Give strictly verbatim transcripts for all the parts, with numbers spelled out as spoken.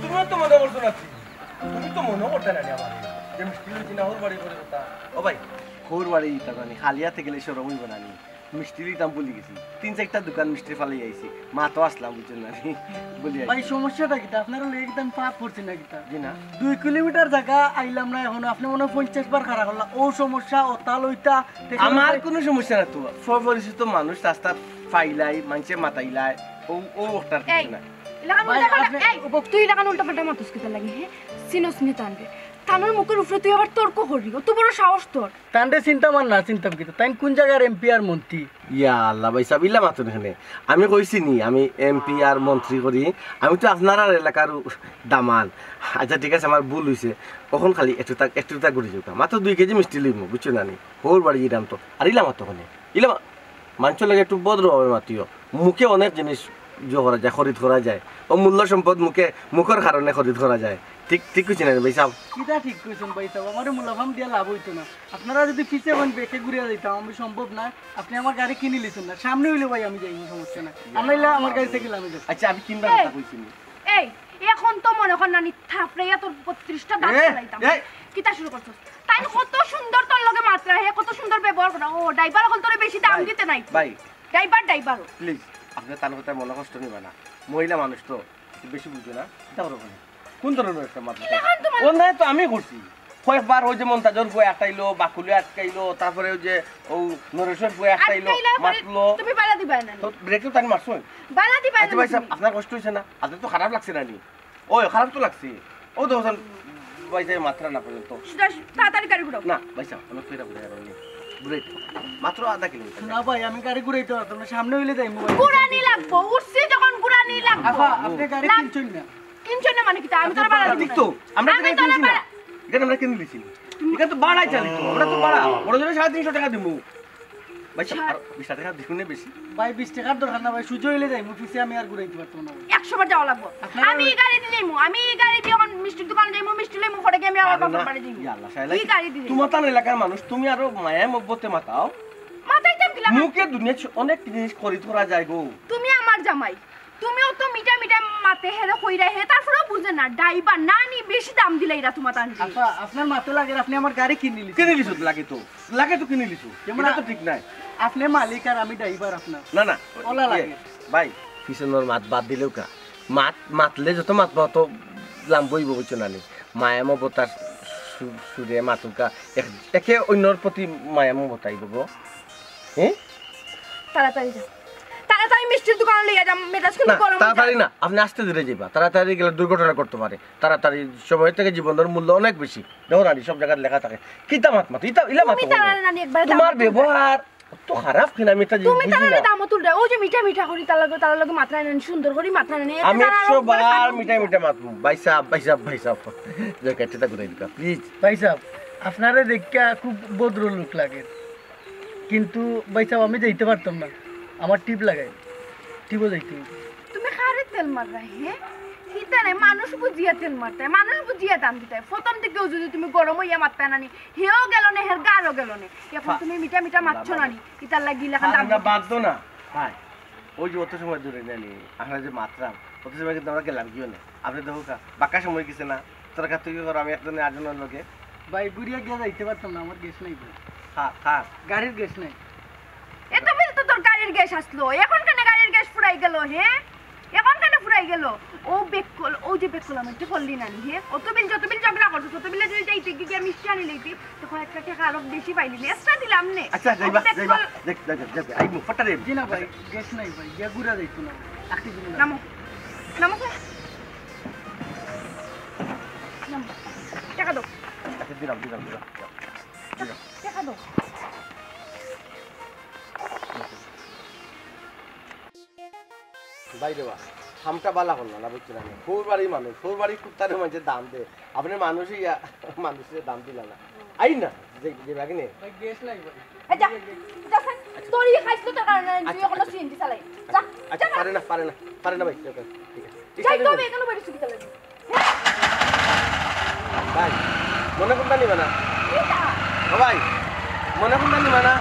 তুমিও তো মনে করছো না, তুমি তো মনে করতে না আমার যে মিষ্টি লইছি না, ওর বাড়ি করে কথা। ও ভাই, ওর বাড়ি ইতা জানি, খালি হাতে গেলে শরম অইবো না নি? মিষ্টি লইতাম ভুলি গেছি, তিন চাইরটা দোকান মিষ্টি ফালাই আইছি, মা তো আসলাম, বুঝছো না নি? বলি আইছি। ভাই, সমস্যাটা কিতা? আপনারা লইয়া কিতা আমি পাপ করছি না কিতা? জি না। দুই কিলোমিটার জাগা আইলাম না, এখন আপনে মনে হয় পঞ্চাশ বার খাড়া করলা। ও সমস্যা, ও তাল ওইটা। আমার কোনো সমস্যা না তো, পরিচিত মানুষ রাস্তা ফাইলাই, মানষে মাতাইলাই, ও, ও ওটার কিছু না। ইলাখান ভাই, উল্টা পাল্টা, আপনি এই, তুই ইলাখান উল্টা পাল্টা মাতস কিতার লাগি, হে? চিনস নি তানরে? তানর মুখর উপরে তুই আবার তর্ক করলি, অত বড় সাহস তোর? তানরে চিনতাম আর না চিনতাম কিতা? তাইন কোন জাগার এমপি আর মন্ত্রী? ইয়া আল্লাহ ভাই সাহেব, ইলা মাতইন কেনে? আমি কইছি নি, আমি এমপি আর মন্ত্রী করি, আমি তো আপনারার এলাকার দামান। আচ্ছা ঠিক আছে, আমার ভুল অইছে, অখন খালি একটুতা, একটুতা ঘুরি যাউক্কা, মাত্র দুই কেজি মিষ্টি লইমু, বুঝছো না নি? হউর বাড়ি ইরাম তো, আর ইলা মাতো কেনে? ইলা মা-, মানষর লগে একটু ভদ্রভাবে মাতিও। মুখে অনেক জিনিস ইয়ে করা যায়, খরিদ করা যায়। ও মূল্য সম্পদ মুখে, মুখর কারণে খরিদ করা যায়। ঠিক, ঠিক কইছি না রে ভাই সাহেব? কিতা ঠিক কইছইন ভাই সাহেব? আমারে মুলাফাম দিয়া লাভ অইতো না। আপনারা যদি পিছে হন, ব্যাকে ঘুরিয়া যাইতাম, আমি সম্ভব না। আপনি আমার গাড়ি কিনিলিছইন না, সামনে অইলে ভাই আমি যাইমু, সমস্যা নাই। আর নাইলে আমার গাড়ি থাকি লামি যাইমু। আচ্ছা, আমি কিনবার কথা কইছি নি। এই, এখন তো মনে কর নানি থাপড়াইয়া তোর বত্রিশটা দাঁত ফালাইতাম। এই। কিতা শুরু করছস? তাইন কত সুন্দর তোর লগে মাতরা, হে কত সুন্দর ব্যবহার করা। ও, ড্রাইভার অকল তোরে বেশি দাম দিতে নাই। ভাই। Driver, driver. প্লিজ, আপনে তান কথায় মনো কষ্ট নিবা না। মহিলা মানুষ তো, একটু বেশি বুঝে না। কিতা করো ওখানে? কোন ধরনের একটা মাত? অন্যায় তো আমি করছি। কয়েকবার ওই যে মন্তাজর ফুয়া আটকাইলো, বাকুলে আটকাইলো, তারপরে ওই যে ও নরেশর ফুয়া আটকাইলো, আটকাইলো, পরে মাতলো। তুমি বাধা দিবা না। তো ব্রেক তো তানি মারছো। বাধা দিবা না আচ্ছা ভাই সাহেব, তুমি। আপনার কষ্ট হইছে না? আপনার তো খারাপ লাগছে না নি? ওই, খারাপ তো লাগছে। ও তো ওখান ভাই যাই মাত্রা না পর্যন্ত। সুজা, তাড়াতাড়ি গাড়ি ঘুরাও। না, ভাই সাহেব, আমি ফিরা ঘুরে যাবো নি। ঘুরে দিবো। মাত্র আধা কিলোমিটার। না ভাই, আমি গাড়ি ঘুরাইতে পারতাম না, সামনে হইলে যাইমু ভাই। ঘুরানি লাগবো, উঠছি যখন ঘুরানি লাগবো। আপা, আপনি গাড়ি না। কিনছেন না? কিনছেন না মানে কিতা? আমি তো আপনি বাড়া ভাড়া দিই। ঠিক তো, আমরা তো আমি গাড়ি তো কিনছি না। বাড়া। এখানে আমরা কিনে দিছি। এখানে তো বাড়াই চালিত, আমরা তো বাড়া। বড় জোরে সাড়ে তিনশো টাকা দিমু। ভাই সাহেব, আর বিশ টাকা দিমু না বেশি? ভাই, বিশ টাকার দরকার না ভাই, সুজা হইলে যাইমু, পিছে আমি আর ঘুরাইতে পারতাম না ভাই। একশো বার যাওয়া লাগবো। আপনারা আমি এই গাড়ি দি যাইমু, আমি এই গাড়ি দি অখন মিষ্টির দোকানে যাইমু, মিষ্টি লইমু, পরে গিয়া আমি আমার আরে বাপের না, বাড়ি যাইমু। ইয়া আল্লাহ, শায়লা এই কি গাড়ি দি যাইমু। তোমার তান এলাকার মানুষ, তুমি আরো মায়া মহব্বতে মাতাও। মাতাইতাম কিলা? মুখে দুনিয়া ছ-, অনেক জিনিস খরিদ করা যায় গো। তুমি আমার জামাই, তুমিও তো মিঠা মিঠা মাতে হেরে কইরা হে, তারপরেও বুঝে না, ড্রাইভার না নি বেশি দাম দিলাইরা তোমার তান। আপা, আপনার মাতে লাগে, আপনি আমার গাড়ি কিনে নিলি। কিনে নিছো তো লাগে তো। লাগে তো কিনে নিছো। যেমন এটা তো আ-, ঠিক নাই। আপনি মালিক আর আমি ড্রাইভার আপনার। না, না। ওলা ইয়ে, লাগে। ভাই, পিছনর মাত বাদ দিলেও কা। মাত, মাতলে যত মাত মাতো লাম্ব অইবো, বুঝছো না নি? মায়া মমতার সু-, সুরে মাতুকা। এক-, একে অন্যর প্রতি মায়া মমতা আইবো গো। হ্যাঁ? তাড়াতাড়ি যা। তাড়াতাড়ি মিষ্টির দোকানে লইয়া যা, মেজাজ কিন্তু না, গরম হয়ে তাড়াতাড়ি যায়। না। আপনি আস্তে ধীরে যাইবা। তাড়াতাড়ি গেলে দুর্ঘটনা করতে পারে। তাড়াতাড়ি সময় থেকে জীবনের মূল্য অনেক বেশি। দেখো রানী, সব জায়গায় লেখা থাকে। কিতা মাত মাত, ইতা, ইলা তুমি মাত তারা মাত। নানি একবারে তোমার দামত উল্টা। ব্যবহার তো খারাপ কিনা আমি এটা তুমি বুঝি তারা না। দামত উল্টা। ওই যে মিঠা মিঠা করি তার লগে, তার লগে মাত্রা নেন, সুন্দর করি মাত্রা নেন। এতে আমি তারা আরো একশো বার বার খারাপ মিঠা হইবে। মিঠা মাত, ভাই সাহেব, ভাই সাহেব, ভাই সাহেব। যে কেটে তা ঘুরাই দিবা, প্লিজ। ভাই সাহেব, আপনারে দেখিয়া খুব ভদ্র লোক লাগে, কিন্তু ভাই সাহেব, আমি যাইতে পারতাম না, আমার টিপ লাগাই, টিপও যাইতে হইবে। তুমি কারে তেল মাররায়, হে? কিতা রে, মানুষ বুঝিয়া তেল মারতায়, মানুষ বুঝিয়া দাম দিতায়। প্রথম দিকেও যদি তুমি গরম হইয়া মারতায় না নি, হেও গেল নে, হের গারও গেল নে। এখন ফা-, তুমি মিঠা মিঠা মারছো না নি, ইতার লাগি ইলাখান দাম আমরা দিতে বাধ্য না। হায়, ওই যে অত সময় ধরে নেনি, আমরা যে মাতলাম, অত সময় কিন্তু আমরা গেলাম কিও না। আপনি দেখো কা, বাক্কা সময় গেছে না, তোর কাছ থেকে করো, আমি একজনে আটজনের লগে। ভাই, ঘুরিয়া গিয়া যাইতে পারতাম না, আমার গ্যাস নাই ভাই। খা, খা। গাড়ির গ্যাস নাই। এত বেলা তো তোর গাড়ির গ্যাস আসলো, এখন কেনে গাড়ির গ্যাস ফুরাই গেল, হে? এখন কেনে ফুরাই গেল? ও বেক্কল, ও যে বেক্কল আমার তো করলি না নি, হে? অত বিল, যত বিল ঝগড়া করছো, তত বিলে যদি যাইতে গিয়া মিষ্টি আনি লইতি, তখন একটা টাকা আরো বেশি পাইলি নে। এক্সট্রা দিলাম নে। আচ্ছা, যাইবা, ও বেক্কল। যাইবা। যাই, যাই, যাই, যাই, আইবো, ফটারে। জি না ভাই, গ্যাস নাই ভাই, গিয়া ঘুরা যাইতো না। আখি দিন না। নামো। নামো, স্যার। নামো। টাকা দাও। আচ্ছা, দিলাম, দিলাম, দিলাম, দিলাম। দিলাম। টাকা দাও। বাইরে বা, হামটা বালা করলা না, বুঝছো না? হউর বাড়ির মানুষ, হউর বাড়ির কুত্তারে মানষে দাম দে। আপনে মানুষে ইয়া, মানুষে দাম দিলা না। আই না। যে, যে বাগিনে? ভাই, গ্যাস নাই ভাই। এই যা, যা ভাই। তোর এই খাইছলতার কারণে তুই আচ্ছা, এখনো আচ্ছা। সিএনজি চালাই। যা, আচ্ছা, যা না। পারে না, পারে না, পারে না ভাই। ঠিক আছে, ঠিক আছে। যাই তো, আমি এখানে বাইরে চুরি চালাই। ভাই, মনে কোনটা নিবা না? কিতা? ও ভাই, মনে কোনটা নিবা না?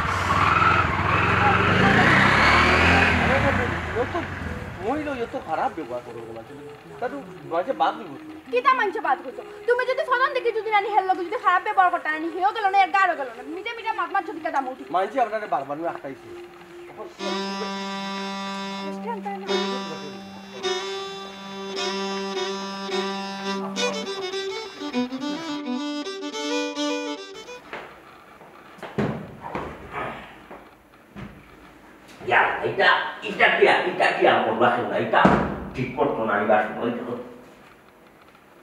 আরে, যত মহিলা যত খারাপ ব্যবহার করো না, তাহলে মাঝে বাদ দিব। কিতা মানষে বাদ করতো? তুমি যদি ফোন দেখি যদি নানি হের লগে যদি খারাপ ব্যবহার করতা নানি, হেও গেল না, এর গারো গেল না। মিঠা মিঠা মাত মাত যদি কাদা মুটি। মানষে আপনারে বারবার আমি আটকাইছি। ইয়া, এটা, এটা কি আর, এটা কি আর করবা কেন? এটা ঠিক করতো না, এবার সময় তো।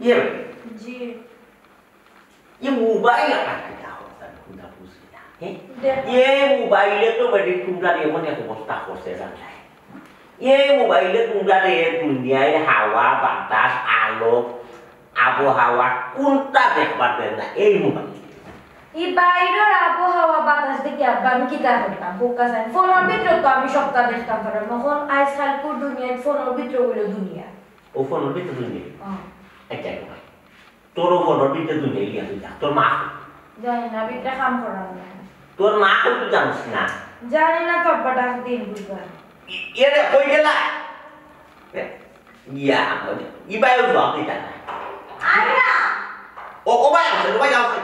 ইয়ে, জি। এই মোবাইল আর কিতা করতা, কোনটা বুঝি না, হ্যাঁ? দেখ। এই মোবাইলে তো বেটি তোমরা এমন এক অবস্থা করছে, জানলাই। এই মোবাইলে তোমরা রে দুনিয়ার হাওয়া, বাতাস, আলো, আবহাওয়া কোনটা দেখবার দেয় না এই মোবাইল। এই বাইরের আবহাওয়া বাতাস দেখি আব্বা আমি কিতা করতাম? বোকা চাই। ফোনের ভিতরে তো আমি সবটা দেখতাম পারলাম। এখন আজকাল পুর দুনিয়ায় ফোনের ভিতরে হইলো দুনিয়া। ও ফোনের ভিতরে দুনিয়া? হ্যাঁ। আচ্ছা, আচ্ছা। তোর ও ফোনের ভিতরে দুনিয়া ইয়া তুই যা। তোর মা? জানি না, ভিতরে কাম করার না। তোর মা কই তুই জানিস না? জানি না তো আব্বা, ডাক দিন বুঝবা। এ-, এরে কই গেলা? এ, ইয়া, ইবায়ও জবাব দিতা না। আরে না। ও, ও ভাই আছে, ও ভাই আছে।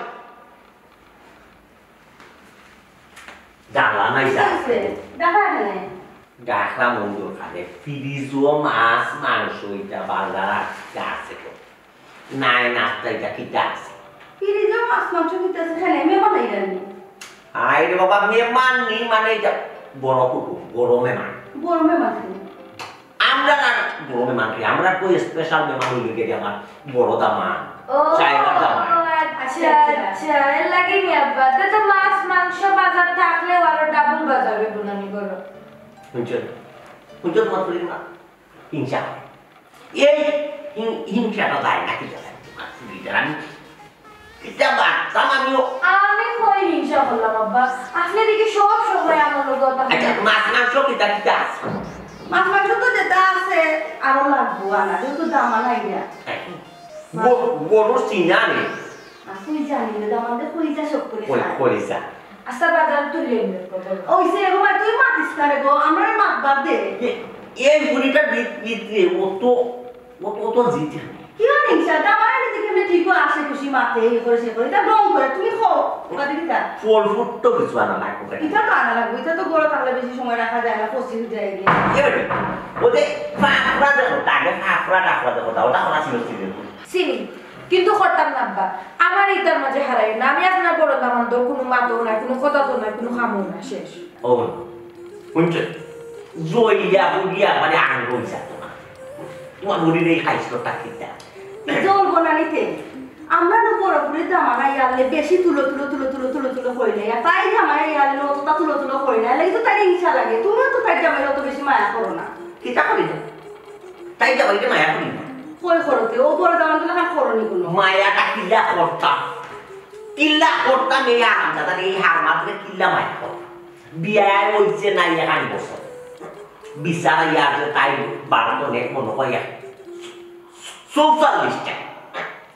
জানলা নাই, ঠিক আছে, জানলা। দেখা এখানে। ডাকলাম ওই দোকানে, ফ্রিজও মাছ, মাংস, এটা বাজার আর কিতা আছে গো? নাই, নাস্তা, এটা কিতা আছে? ফ্রিজও মাছ, মাংস কিতা আছে? এখানে মেহমান আইরা নি? আরে বাবা, মেহমান নি মানে এটা বড় কুটুম, বড় মেহমান। বড় মেহমান নি? আমরা না বড় মেহমান কি? আমরা তো স্পেশাল মেহমান হইল গিয়ে আমার বড় দামাদ, ও, চায়না দামাদ। আচ্ছা, আচ্ছা, আচ্ছা। এর লাগি নি আব্বা। তে তো মাছ, মাংস বাজার থাকলেও আরো ডাবল বাজার হইব না নি গরো। শুনছো? শুনছো তোমার শরীর না? হিংসা হয়। এই হিং-, হিংসাটা যায় না কি জানো? আমি এটা বাঁচতাম আমিও। আমি কই হিংসা করলাম আব্বা? আপনি দেখি সব সময় আমার লগে কথা আচ্ছা, বলেন। মাছ মাংস কিতা কিতা আছে? মাছ মাংস তো যেটা আছে আরো লাগবো আনা, যেহেতু দামাদ আইরা। গ-, গরুর চিনা নেই। আর তুই জানি না, দামাদে কই যা সব করে কই-, খায়। কই যা। আচ্ছা, বাজার তুলি আনবে কত? ওই সে, ও ভাই, তুই মাতিস না রে গো, আমরা মাত বাদ দে। এ-, এই বুড়িটা ভিত-, ভিতরে ও তো ও তো, ও তো জিতে। কি আর হিংসা? তা আমার এদিকে আমি ঠিকও আসে খুশি মাতে, এই করে সে করে। তা ঢং করে, তুমি খাও। ওটা দিবি তা? ফল ফ্রুট তো কিছু আনা লাগবে। এটা তো আনা লাগবে। এটা তো গরো থাকলে বেশি সময় রাখা যায় না, পচি যায় গিয়ে। এ বেটি, ও যে ফাফড়া দেখো, তাকে ফাফড়া টাফড়া দেখো, তা ওটা করা ছিল, ছিল। চিনি, কিন্তু করতাম না আব্বা। আমার ইটার মাঝে হারাই না। আমি আপনার বড় দামান্দর কোনো মাতও নাই, কোনো কথা তো নাই, কোনো কামও নাই, শেষ। ও, শুনছো? জইয়া বুড়িয়া মানে আঙ্গ হইছে তোমার। তোমার বুড়ির এই খাইছিল তা কিতা? জল বনানিতে আমরা তো বড় বুড়ি দামানা ইয়ালে বেশি তুলো, তুলো, তুলো, তুলো, তুলো, তুলো করি না। আর তাই জামাই ইয়ালে অতটা তুলো, তুলো করি না। এর লাগি তো তাই হিংসা লাগে। তুমিও তো তাই জামাই অত বেশি মায়া করো না। কিতা করি না? তাই জামাইকে মায়া করি না। কই করতে? ও বড় দামান্দর লাখান করনি কোনো। মায়াটা কিলা করতাম? কিলা করতাম এই আরামদাদা, এই হারমাদরে কিলা মায়া করতাম? বিয়া হইছে না এখান বছর। বিচারা ইয়ার যে তাই বারো তো নেক মনে হয় এক চৌচল্লিশটা।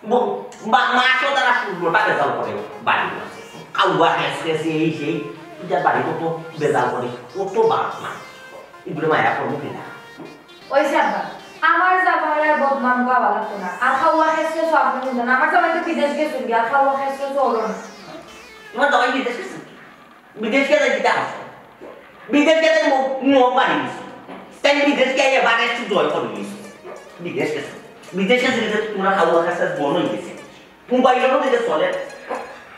ব-, বা-, মাসও তারা ষোলোটা বেতাল করে বাড়ি আছে। খাওয়া খেস খেস এই সেই, এটা বাড়ি কত বেতাল করে, কত বাপ মা। এগুলো মায়া করবো কিনা? ওই যে আব্বা, আমার জামাইয়ের আর বদনাম গাওয়া লাগতো না। আর খাওয়া খেস খেস আপনি বুঝলেন, আমার জামাই তো বিদেশ গেছেন গিয়া, আর খাওয়া খেস খেস হলো না। তোমার জামাই বিদেশ গেছে? বিদেশ গেলে কিতা আছে? বিদেশ গেলে মুখ, মুখ বাড়ি গেছে। তাই বিদেশ গিয়ে এবার একটু জয় করে গেছে। বিদেশ গেছে। বিদেশ গেছে, বিদেশ তোমরা খাওয়া খাসা বন্ধ হয়ে গেছে। মোবাইলের মধ্যে যে চলে,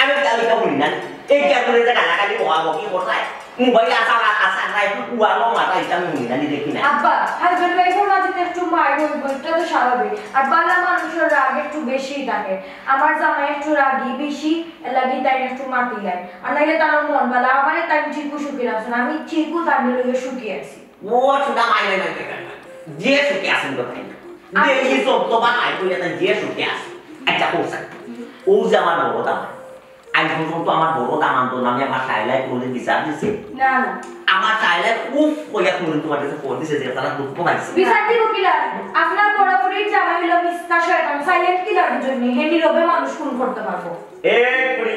আমি তালিকা বলি না। এই যে আপনি যে গালাগালি বকাবকি কোথায়? মোবাইল আসা, আসা নাই, উড়ানো মাথা, এটা আমি বলি না, আমি দেখি না। আব্বা, হাজবেন্ড ওয়াইফের মাঝে তো একটু মার হইব, এটা তো স্বাভাবিক। আর বালা মানুষের রাগ একটু বেশিই থাকে। আমার জামাই একটু রাগী বেশি, এর লাগি তাই একটু মাতি লাই। আর নাইলে তার মন বালা, আমারে তাই ঠিকও সুখী রাখছেন, আমি ঠিকও তার লগে সুখী আছি। ও সুদা মাই, মাই, মাই, মাই, মাই। যে সুখে আছেন তো তাই না। আমি যে এই সব তো বানাই কই না, যে সুখে আছে। আচ্ছা, ও স্যার, ও যে আমার বড় দামাই। আজ পর্যন্ত আমার বড় দামান্দর নামে আমার শায়লায় কোনোদিন বিচার দিছে? না, না। আমার শায়লায় উফ কইয়া কোনোদিন তোমার কাছে ফোন দিছে যে তারা দুঃখ পাইছে? বিচার দিব কিলা? আপনার বড় ফুরির জামাই হইল মিথ্যা শয়তান, silent killer বুঝেননি? হে নীরবে মানুষ খুন করতে পারবো। এই ফুরি,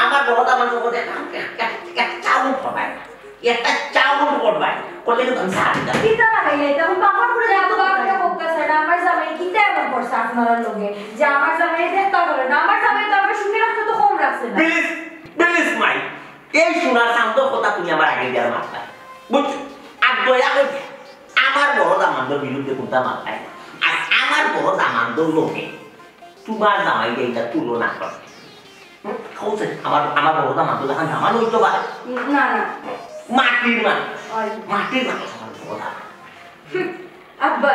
আমার বড় দামান্দর মধ্যে একটা, একটা, একটা চাউল ফোটায় না। একটা চাউল করবাই, করলে কিন্তু আমি ছাড়ি না। কিতা লাগাইলে এটা? এখন বাবার ঘরে যাইতে আব্বা, আপনি বলতেছেন, আমার জামাই কিতা এমন করছে আপনার লগে যে আমার জামাই দেখতে পারে না? আমার জামাই তো আমার সুখে রাখতে তো কম রাখছে না। প্লিজ, প্লিজ মাই, এই সোনার চান্দর কথা তুমি আমার আগে দিয়া মাতলায়, বুঝছো? আর দয়া করে আমার বড় দামান্দর বিরুদ্ধে কোনটা মাতলায় না। আর আমার বড় দামান্দর লগে তোমার জামাইরে এটা তুলনা করে। হুম? কইছে, আমার, আমার বড় দামান্দর লাখান জামাই অইতো পারে? না, না। মাটির মানুষ। ওই। মাটির মানুষ আমার বড় দামান্দর। হুম, আব্বা,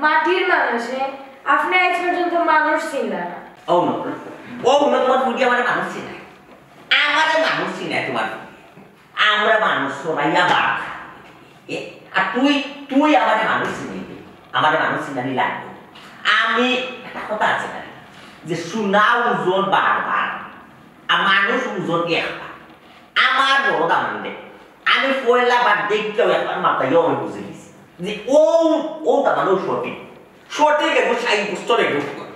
মাটির মানুষ, হ্যাঁ? আপনি আজ পর্যন্ত মানুষ চিনলেন না। ও না, ও না, তোমার ফুরি আমারে মানুষ চিনে। আমারে মানুষ চিনে তোমার ফুরি। আমরা মানুষ চড়াইয়া বাঘ। এ, আর তুই, তুই আমারে মানুষ চিনবি। আমারে মানুষ চিনানি লাগবে। আমি, একটা কথা আছে না, যে সোনা ওজন বারবার, আর মানুষ ওজন একবার। আমার বড় দামান্দরে আমি পয়লা বার দেখতেও একবার মাথায় আমি বুঝে গেছি যে ও, ও দামান্দও সঠিক। সঠিক এগু সাব্যস্ত এগু ফুয়া।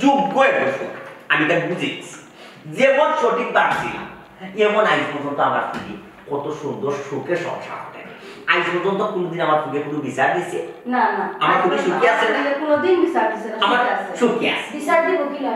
যোগ্য এগু ফুয়া। আমি তাই বুঝে গেছি। যেমন সঠিক ভাবছিলাম, এমন আজ পর্যন্ত আমার ফুরি কত সুন্দর সুখে সংসার করে। আজ পর্যন্ত কোনোদিন আমার ফুরিয়ে কোনো বিচার দিছে? না, না। আমার ফুরি সুখে আছে না? কোনোদিন বিচার দিছে না, আমার সুখে আছে। সুখে আছে। বিচার দিব কিলা?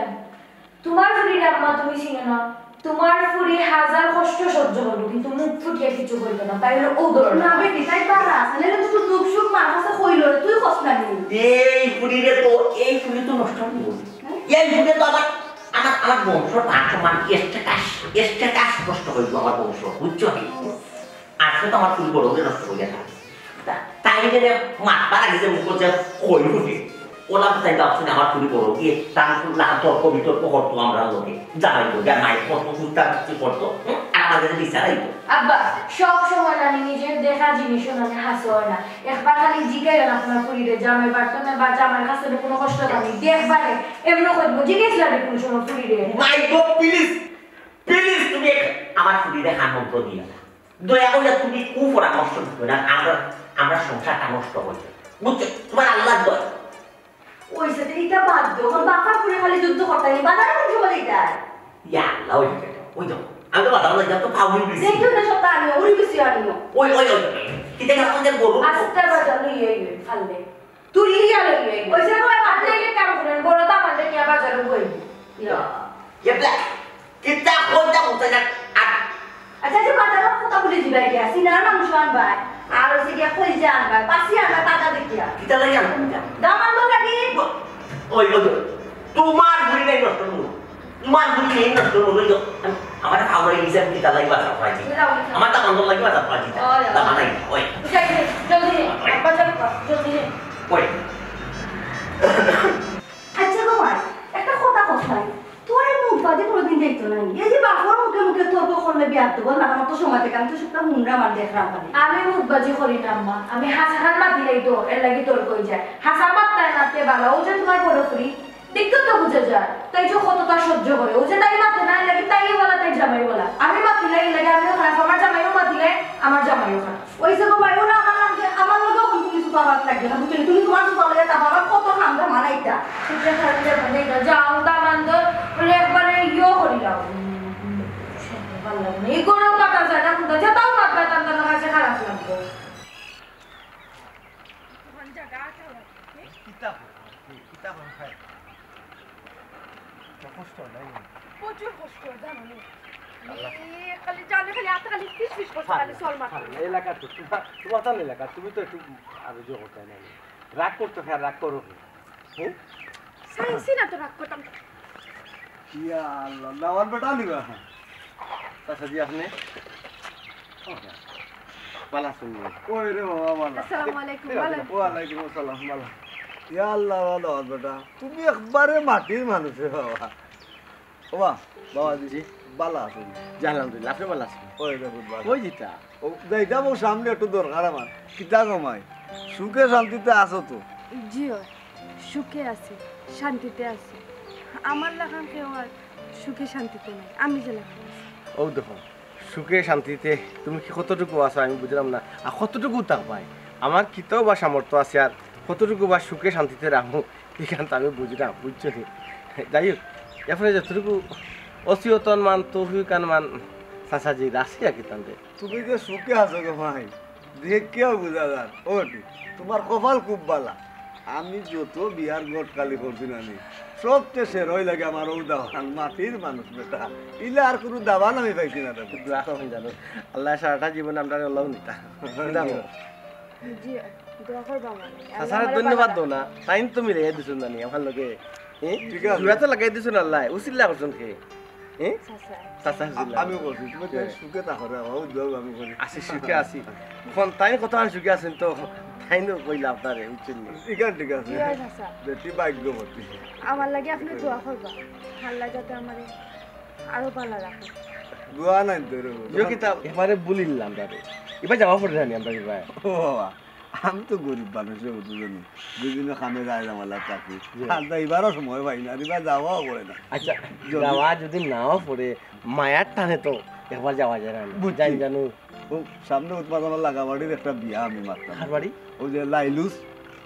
তোমার ফুরির আম্মা তুমি চিনো না? তোমার ফুরি হাজার কষ্ট সহ্য করবো, কিন্তু মুখ ফুটিয়া কিছু কইতো না। তাই হলো ও ধরো না। না বেটি, তাই পারা আছে। নাহলে তো তোর দুঃখ সুখ মার কাছে কইলো রে, তুই কস না নি? এই ফুরিরে তো, এই ফুরি তো নষ্ট হইব। হ্যাঁ? এই ফুরি তো আমার, আমার, আমার বংশর মান সম্মান, status, status নষ্ট হইব আমার বংশ, বুঝছো নি? আজকে তো আমার ফুরি বড় হয়ে নষ্ট হয়ে গেছে। তা-, তাই যে মাতবার আগে যে মুখ যে কই ফুটে, ওলা তাই ভাবছেন আমার ফুরি বড় গিয়ে তার লাখ তর্ক বিতর্ক করতো আমরা লোকে, জামাই তো, জামাই কত কুস্তা কুস্তি করতো, হুম? আর আমার কাছে বিচার আইতো। আব্বা, সব সময় নানি নিজের দেখা জিনিসও নানি হাসে হয় না। একবার খালি জিজ্ঞাসা না আপনার ফুরিরে, জামাই বাড়তো না বা জামাইর কাছে কোনো কষ্ট পানি, দেখবারে এমন করবো, জিজ্ঞেস লাগে কোনো সময় ফুরিরে। মাই গো, প্লিজ, প্লিজ, তুমি এক-, আমার ফুরিরে হান মন্ত্র দিও না। দয়া করে তুমি কুপরামর্শ দিও না, আমরা, আমরা সংসারটা নষ্ট হয়ে যাবে। বুঝছো? তোমার আল্লাহর দয়া। ওই সাথে এটা বাদ দাও, আমার বাপের ফুরি খালি যুদ্ধ করতে নেই, বাজারে কোন সময় দিতে হয়? ইয়া আল্লাহ, ওই দেখো, ওই দেখো। আমি তো বাজারে যাই, তো খাওয়া হয়ে গেছি। দেখো না, সব আমি উড়ি গেছি আমি। ওই, ওই, ওই, ওই। কিতা খাওয়া যায় গরু? আস্তে বাজার লইয়া আইবে, ফাললে। তুলিয়া লইয়া আইবে। ওই যে কয়, ফাললে কি কাম করেন? বড় তো আমাদের নিয়ে বাজারে বই। ইয়া। ইয়া, ব্ল্যাক। কিতা কইতা কইতা না। আর আচ্ছা, আচ্ছা, বাজারর কথা বলে দিবা গিয়া। সিনার মাংস আনবায়। আর হচ্ছে গিয়া কলিজা আনবায়। পাসি আনবায়, তাজা দেখিয়া। কিতা লাগি আনতাম ইটা? দামান্দর লাগি। ওই, ওই, ওই। তোমার ফুরি নাই নষ্ট করবো। তোমার ফুরি নাই নষ্ট করবো। ওই তো, আম-, আমার খাওয়া হয়ে গেছে, আমি কিতা লাগি বাজার পাইছি। বুঝলাম, বুঝলাম। আমার দামান্দর লাগি বাজার পাইছি। ওই, ওই। দামান নাই, ওই। যাই, যাই, জলদি যাই। ওই। বাজার কর, জলদি যাই। ওই। আচ্ছা গো মাই, একটা কথা কস নাই। তোর এই মুখ বাদে কোনোদিন দেখতো না। এই যে বাপর মুখে মুখে তর্ক করলে বিয়ার তো বল না, আমার তো সময় থেকে আমি তো সবটা হুনরাম আর দেখরাম খালি। আমি মুখবাজি করি না আম্মা, আমি হাছা খান মাতিলাই তো, এর লাগি তর্ক হয়ে যায়। হাছা মাততে মাততে বালা, ও যে তোমার বড় ফুরি, দেখতে তো বুঝা যায়। তাই যে কতটা সহ্য করে, ও যে তাই মাতে না, এর লাগি তাইও বালা, তাই জামাইও বালা। আমি মাতিলাই, এর লাগি আমিও খারাপ, আমার জামাইও মাতিলে, আমার জামাইও খারাপ। ওই যে গো ভাই, ওরা আমার লগে, আমার লগে এখন তুমি সুপার লাগবে না, বুঝছো? তুমি তোমার সুপার লগে তা বাবা কত খান্দা মানাইতা। সুখে খালি যাবে না, এটা যাও, দামান্দর, বলে একবারে ইয়ো করি লাও। ভালো লাগে না। এই গরম বাতাস যায় না, কোনটা যেটাও মাতবে, তার তার কাছে খারাপ লাগবে। কিতাব, কিতাব খায়। কষ্ট নাই। প্রচুর কষ্ট, জানো নি? আল্লাহ। এ, খালি জানে, খালি হাতে খালি ফিস ফিস করছে, খালি চল মারতে। এলাকা তো তোমার, তোমার তার এলাকা, তুমি তো একটু আরো জোর করতে নাই। রাগ করতো, হ্যাঁ, রাগ করো। হ্যাঁ? চাইছি না তো রাগ করতাম। ইয়া আল্লাহ, দামান বেটা নিবা। চাচা জি, আপনি? বালা শুনবো। ওই রে বাবা, বালা। আসসালামু আলাইকুম, বালা। ওয়ালাইকুম আসসালাম, বালা। ইয়া আল্লাহ, বালা বেটা। তুমি একবারে মাটির মানুষ রে বাবা। ও বা, বাবা জি, জি। বালা আছেন? জি, আলহামদুলিল্লাহ, আপনি বালা আছেন? ওই দেখুন, বালা। ওই যেটা। ও, যাইতাম ও সামনে একটু দরকার আমার। কিতা গো মাই? সুখে শান্তিতে আছো তো? জি, অয়। সুখে আছি, শান্তিতে আছি। আমার লাখান কেউ আর সুখে শান্তিতে নাই, আমি যে লাখান আছি। অউ দেখো, সুখে শান্তিতে তুমি কি কতটুকু আছো আমি বুঝলাম না, আর কতটুকু থাকবায়? আমার কিতাও বা সামর্থ্য আছে, আর কতটুকু বা সুখে শান্তিতে রাখমু, ইখান তো আমি বুঝি না, বুঝছো নি? যাই হোক, এরপরে যতটুকু অসিয়তন মান, তৌফিকান মান, চাচাজি, রাখছি আর কি তানরে। তুমি যে সুখে আছো গো ভাই, দেখিয়াউ বুঝা যার। ও টি, তুমার কপাল খুব বালা। আমি যত বিয়ার ঘটকালি করছি না নি, সবচেয়ে সেরা অইলাগি আমার অউ দাওয়ান, মাটির মানুষ বেটা। ইলা আর কুনু দাওয়ান আমি পাইছি না রে। দোয়া করবেন জানো, আল্লায় সারাটা জীবন আমরারে অলাউ নিতা। জি, দোয়া করবা মানে। আল্লায় চাচারে আমারে ধন্যবাদ বালা দেও না, তাইন তো মিলাইয়া দিছইন জানি আমার লগে। হ্যাঁ? ঠিক আছে। জুড়া তো লাগাই দিছইন আল্লায়, উসিলা করছইন কে? হ্যাঁ? চাচা। চাচা আ-, উসিলা। আমিও বলছি, তুমি তাই হ্যাঁ। সুখে থাকো রে, ও জব আমি করি। আছি, সুখে আছি। এখন তাইন কতখান সুখে আছইন তো, তাইনও কইলা আপনারে, বুঝছইন নি? ঠিক আছে, ঠিক আছে। জি, হয় চাচা। বেটি ভাগ্যবতী। আমার লাগি আপনে দোয়া করবা। আল্লায় যাতে আমারে আরো বালা রাখে। দোয়া নাই তো রে। ইয়ো কিতা এবারে বলিলাম তারে। এবার যাওয়া পড়ে জানি আমরা এবার। ও বাবা। আমি তো গরিব মানুষ রে, বুঝছো নি? দুদিনও কামে যায় না, মালা চাকরি। জি। আর তো এবারও সময় পাই না, আর এবার যাওয়াও পড়ে না। আচ্ছা, যদি যাওয়া যদি নাও পড়ে, মায়ার টানে তো একবার যাওয়া যায় না। বুঝছি। জানি জানো। ও, সামনে উৎপাদন লাগা বাড়ির একটা বিয়া আমি মাততাম। কার বাড়ি? ওই যে লাইলুস,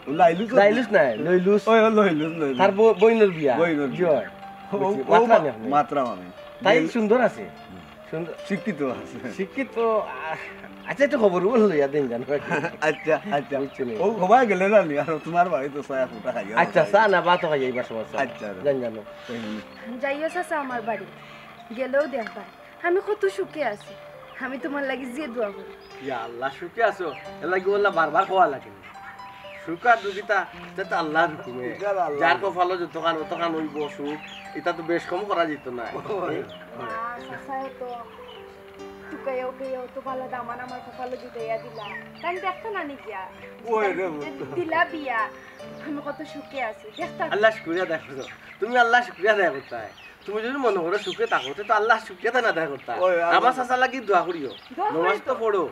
ও লাইলুস ওর লাইলুস নায়, লইলুস। ওই, ওই লইলুস, লইলুস। তার ব-, বইনর বিয়া। বইনর জি বিয়া। হয়। ও, বুঝছি, ও মাতরাম মা-, আমি। মাতরাম আমি। তাই গেল- সুন্দর আছে। হুম। সুন্দর। শিক্ষিত আছে। শিক্ষিত, আহ, আচ্ছা, একটু খবর বল লইয়া দিন জানো। আচ্ছা, আচ্ছা। বুঝছি নি। ও, হবাই গেলে না নি, আর তোমার বাড়ি তো চা ফুটা খাইয়া আচ্ছা, যাই। চা না, ভাতও খাইয়া এইবার সময় চা। আচ্ছা, রে। জান জানো। এই নে। যাইও চাচা আমার বাড়ি, গেলেও দেখবা আমি কত সুখে আছি। আমি তোমার লাগি যে দোয়া করি। ইয়া আল্লাহ, সুখে আছো, এর লাগি আল্লাহ বারবার কওয়া লাগে না। সুখ আর দুঃখিতা, এটা তো আল্লাহর হুকুমে। এটা আল্লাহ। যার কপালো যতখান, অতখান অইবো সুখ, এটা তো বেশ কম করা যেত না। ওই। না, চাচায় তো তুকাইও কেউ তো ভালা দামান আমার কপালো জুটাইয়া দিলা। তাই দেখতা না নি গিয়া। ওই রে, দিলা বিয়া। আমি কত সুখে আছি। দেখতা আল্লাহ শুকরিয়া আদায় করো। তুমি আল্লাহ শুকরিয়া আদায় করতায়। তুমি যদি মনে করো সুখে থাকো, তে তো আল্লাহ শুকরিয়া আদায় না আদায় করতা। ওই, আল্লাহ। আমার চাচার লাগি দোয়া করিও। দোয়া করি নমাজ তো তো। পড়ো।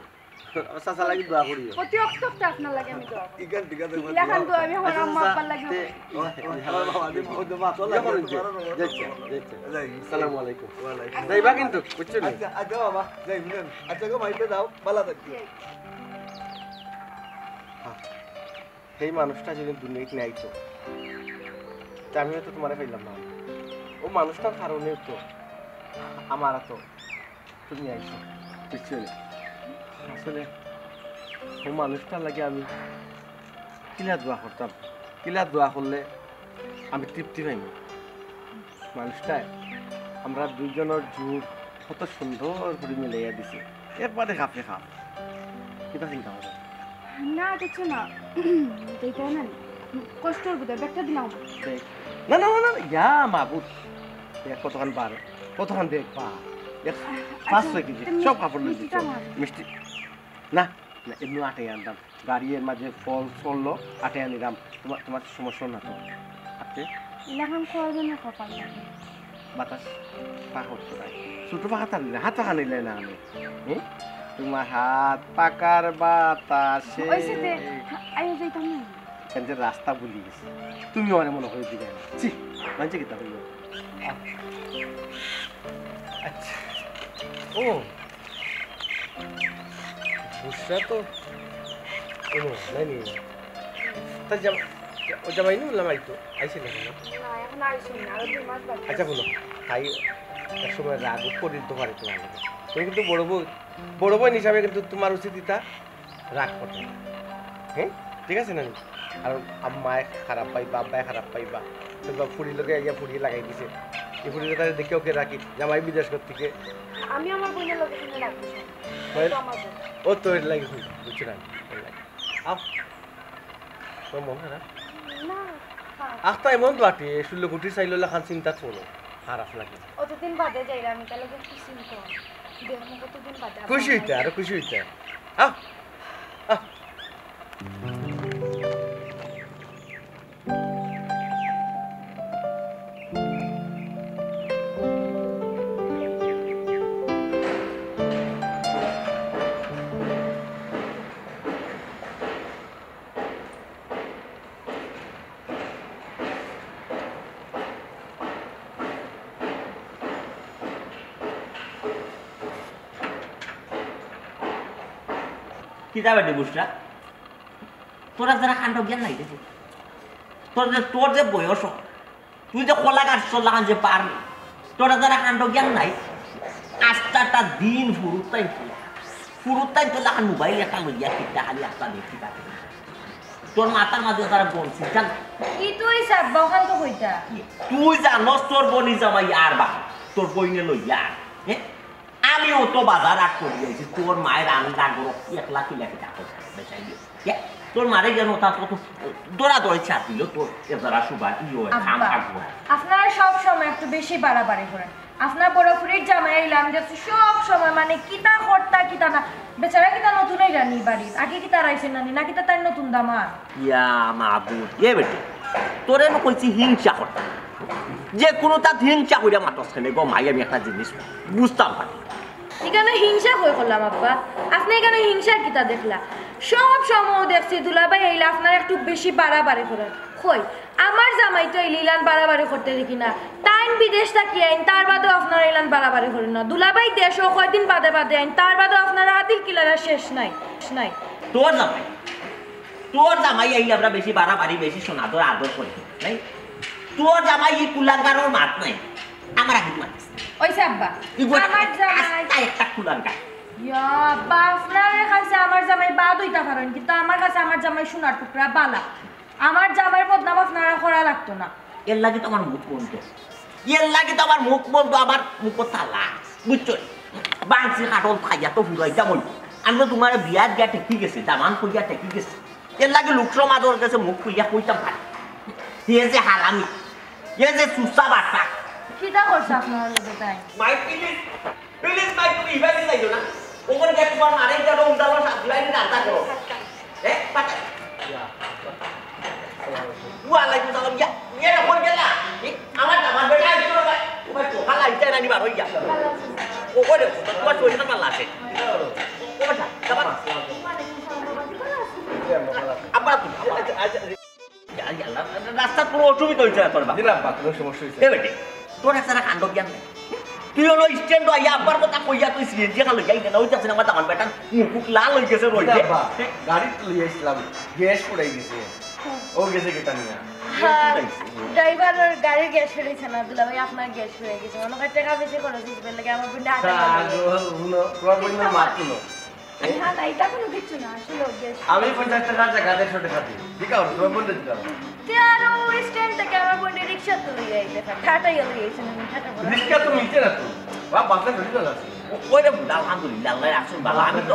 আমার চাচার লাগি দোয়া করিও। প্রতি অক্ত অক্ত আপনার লাগি আমি দোয়া করি। ইখান ঠিক আছে, ইলাখান দোয়া আমি আমার আচ্ছা, আম্মা চাচা, আব্বার লাগি তে, করি। ওই, ওই, ওই, বাবা, বাবা, দে, দে, মাথা ইয়ে লাগবে, করুন যে, মাথা লাগবে, যাইছে, মাথা লাগবে। যাইছে। যাই। আসসালামু আলাইকুম। ওয়ালাইকুম। যাইবা কিন্তু, বুঝছো নি? আচ্ছা, আচ্ছা বাবা, যাই, বুঝলেন? আচ্ছা গো, ভাইকে দাও, ভালো থাকবে। জি। হ্যাঁ। সেই মানুষটা যদি দুনিয়াত নাই তো, তে আমি হয়তো তোমারে পাইলাম না। ও মানুষটার কারণে তো আমার তো তুমি আইছো, বুঝছো নি? আসলে ও মানুষটার লাগি আমি কিলা দোয়া করতাম, কিলা দোয়া করলে আমি তৃপ্তি পাইমু। মানুষটায় আমরা দুইজনর জুড় কত সুন্দর করি মিলাইয়া দিছে, একবারে খাপে খাপ। কিতা চিন্তা করো? না, কিচ্ছু না। দেখে না, কষ্টর বুঝে ব্যাগটা দিলাম। দেখ। না, না, না, না, না, ইয়া মাবুদ। দেখ কতখান বার, কতখান দেখ বা। দেখ, আচ্ছা, পাঁচ ছয় কেজি, তুমি সব কাপড় লই মিষ্টিটা দিছো। আমার। মিষ্টি, না, না, এমনি আটে আনতাম। গাড়ির মাঝে ফল চললো, আটে আনিলাম। তোমার, তোমার সমস্যা না তো? আপনি? ইলাখান কয়জনের কপাল লাগে? বাতাস পাক করতে নাই। ছোট পাখা টানলে, হাত পাখা নিলে না আমি। হুম? তোমার হাত পাকার বাতাসে। ওই সাথে, আইও যাইতাম না। কেন যে রাস্তা ভুলি গেছি। তুমি অনে মনে করে দিবে। ছি, মানছে কিতা বললো? আচ্ছা। ও। বুসরা তো কোনো নাই নি। তা জাম-, ও জামাই নি বললাম আইতো, আইছে না কেন? না, এখন আইসুন না, আরো দুই মাস বাকি আচ্ছা আছে। বলো, তাই এক সময় রাগ করি তো পারে তোমার লগে। তুমি কিন্তু বড় বউ, বড় বোন হিসাবে কিন্তু তোমার উচিত ইতা রাগ করতে না। হ্যাঁ? ঠিক আছে না নি? আর আম্মায় খারাপ পাইবা, আব্বায় খারাপ পাইবা। তো বা ফুড়ি লগে আইয়া ফুড়ি লাগাই দিছে। এই ফুড়ি লগে দেখিও কে রাখি, জামাই বিদেশ করতে গিয়ে। আমি আমার বোনের লগে কোনো রাখবো না। হয়? ও তো আমার বোন। ও তো এর লাগি হইল, বুঝছো না? এর লাগি। আও। তোর মন খারাপ? না, খারাপ। আখতা এমন তো আটি, শুনলে গুটি চাইল লাখান চিন্তা করো। খারাপ লাগে। অতদিন বাদে যাইরা আমি, তাহলে খুব খুশি হইতাম। দেখো কতদিন বাদে খুশি আপনার হইতে, আরো খুশি হইতে। আহ, আহ। কিতা বেটি বুঝরা? তোরা যারা কাণ্ড জ্ঞান নাই দেখো, তোর যে তোর যে বয়স, তুই যে কলা গাছর লাখান যে পার, তোরা যারা কাণ্ড জ্ঞান নাই, আস্তাটা দিন ফুরুত্তাই ফুরুত্তাই তো লাখান মোবাইল একটা লইয়া কিতা খালি আস্তা দেখি থাকে। তোর মাথার মাঝে তারা বলছি জান। কি তুই সাব্বা ওখান তো কইতা? তুই জানস তোর বনি জামাই আর বা তোর বইনে লইয়া আর, হ্যাঁ? আমি অত বাজার আট করি আইছি, তোর মায়ের আন্দা গরো একলা কিলা কিতা করছে বেচাই দিয়ে। তোর মারে যেন তা কত দৌড়া দৌড়ি ছাড় দিল তোর এ যারা সুবাদ ইয়ে খাম আব্বা, খাম করে। আপনারা সব সময় একটু বেশি বাড়াবাড়ি করেন। আপনার বড় ফুরির জামাই আইলাম যে সব সময় মানে কিতা করতা কিতা না, বেচারা কিতা নতুন আইরা নি বাড়িত, আগে কিতা রাইছে নানি না কিতা তাই নতুন দামা? ইয়া মাবুদ, এ বেটি, তোরে আমি কইছি হিংসা করতে, যে কোনো তাত হিংসা কইরা মাতস কেনে গো মাই, আমি একটা জিনিস বুঝতাম পারি। এখানে হিংসা কই করলাম আব্বা? আপনি এখানে হিংসার কিতা দেখলা? সব সময় দেখছি দুলাভাই আইলে আপনারা একটু বেশি বাড়াবাড়ি করেন। কই, আমার জামাই তো এই লীলান বাড়াবাড়ি করতে দেখি না। তাইন বিদেশ থাকি আইন, তার বাদেও আপনারা ইলান বাড়াবাড়ি করেন না। দুলাভাই দেশও কয়দিন বাদে বাদে আইন, তার বাদেও আপনারা আদিল কিলারা শেষ নাই, শেষ নাই। তোর জামাই, তোর জামাই আইলে আমরা বেশি বাড়াবাড়ি, বেশি সোনাদর আদর করি, নাই? তোর জামাই এই কুলাঙ্গারর মাত নাই, আমার আগে মাতিস। ওই যে আব্বা, ইগুলা আমার জামাই আস্তা একটা কুলাঙ্গার। ইয়া আব্বা, আপনার কাছে আমার জামাই বাদ হইতা পারেন, কিন্তু আমার কাছে আমার জামাই সোনার টুকরা বালা। আমার জামাইর বদনাম আপনারা করা লাগতো না। এর লাগি তো আমার মুখ বন্ধ, এর লাগি তো আমার মুখ বন্ধ, আমার মুখ তালা, বুঝছো? বাংসি কাঠল খাইয়া তো ফুরাইতাম হইব। আমি তো তোমার বিয়াত গিয়া ঠেকি গেছি, দামান কইয়া ঠেকি গেছি। এর লাগি লোক সমাজর গেছে মুখ খুলিয়া কইতাম পারি। এ যে হারামি, এ যে সুসা বাটা। কিতা করছে আপনার লগে তাই? মাই প্লিজ, প্লিজ মাই, তুমি ইভাবে যাইও না। ওখানে গিয়ে তোমার মারে গেল উন্ডালো সাথে রান্না করো। হ্যাঁ, পাতা। ওয়ালাইকুম সালাম। ইয়া, ইয়া, কই গেলা? এ, আমার দামান বেটা আইছো রে ভাই। ও ভাই, তোকা লাইতে না নি বার হইয়া। ও, ওই রে, তোমার শরীর খান ভালো আছে। ও, ও বেটা, দামান। আবার তুমি, আবার। ইয়া, ইয়া, রাস্তাত কোনো অসুবিধা হইছে না তোর বা? জি না, আব্বা, কোনো সমস্যা হইছে এ না। বেটি, তোর একটা কাণ্ড জ্ঞান নাই। তুই হলো স্ট্যান্ড আইয়া আব্বার কথা কইয়া তুই সিএনজি খালো যাই না, ওই যাচ্ছে না, আমার দামান বেটা মুখ লাল হয়ে গেছে রইছে। আব্বা, গাড়ি তো লইয়া আসলাম, গ্যাস পড়ে গেছে। ও গেছে কিতা নিয়া? হ্যাঁ, ড্রাইভার গাড়ির গ্যাস ফেলেছে না, দুলাভাই আপনার গ্যাস ফেলে গেছে। মনে হয় টাকা বেশি খরচ হয়েছে, বেলা গিয়ে আমার বোনটা আটা তা গেল। গো, হুনো, তোমার বোনের মাত হুনো। হ্যাঁ, না, এটা কোনো কিচ্ছু না, আসলে গ্যাস। আমি পঞ্চাশ টাকার জায়গা দেড়শো টাকা দিই। ঠিক আছে, তোমার বোনটা দিলাম। তে আর ওই স্ট্যান্ড থেকে আমার বোনটা রিক্সা তুলে আইতে পারে। ঠাটাই হয়ে গেছে না, ঠাটা বলা। রিক্সা তো মিলছে না তো। বাপ, বাসে ধরে চলে আসে। ও-, ওই রে, আলহামদুলিল্লাহ, আল্লাহ রাখছুন ভালো। আমি তো,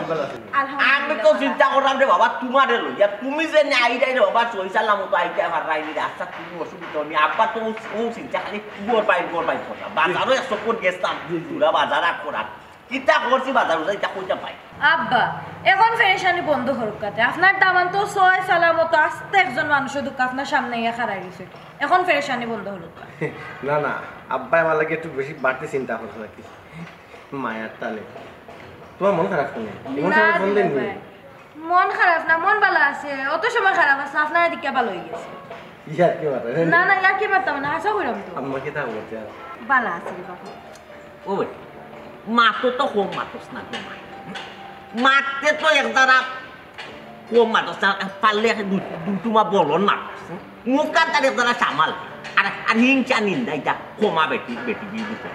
আলহামদুলিল্লাহ। আমি তো চিন্তা করলাম রে বাবা, তোমারে লইয়া, তুমি যে নে আইরাই রে বাবা, সহি সালামত আইতে পাররায় নি, রাস্তা কোনো অসুবিধা নেই। আব্বা তো ও, ও চিন্তা খালি গোর বাইর, গোর বাইর করলাম। বাজারও এক চক্কর গেছলাম, জি, জি। পুরা বাজার আর করার। কিতা করছি বাজার উজার, ইটা কইতাম পাই। আব্বা, এখন পেরেশানি বন্ধ করুক কাতে। আপনার দামান তো সহি সালামত আস্তে একজন মানুষের দুঃখ আপনার সামনে ইয়া খাড়াই গেছে। এখন পেরেশানি বন্ধ করুক। না, না, আব্বায় আমার লাগি একটু বেশি বাড়তি চিন্তা করছে নাকি? মায়ার টানে। তোমার মন খারাপ কেনে? মন না খারাপ কোন দিন দিলে নেই? ভাই। মন খারাপ না, মন ভালা আছে। অত সময় খারাপ আছে, আপনার দিকে ভালা হয়ে গেছে। ইয়ার কি মারো? না, না, ইয়ার কি মারতাম না, হাছা কইরাম তো। আম্মা কিতা করতে? ভালা আছে রে বাবা। ও বেটি, মাতো তো কম মাতস না গো মাই। মাততে তো এক দ্বারা কম মাতস না, পারলে এক দু-, দু টুমা বলন মাতস। মুখ কান তার এক দ্বারা সামাল। আর, আর হিংসা নিন্দা ইটা কমা বেটি, বেটি বিয়ে দিতে।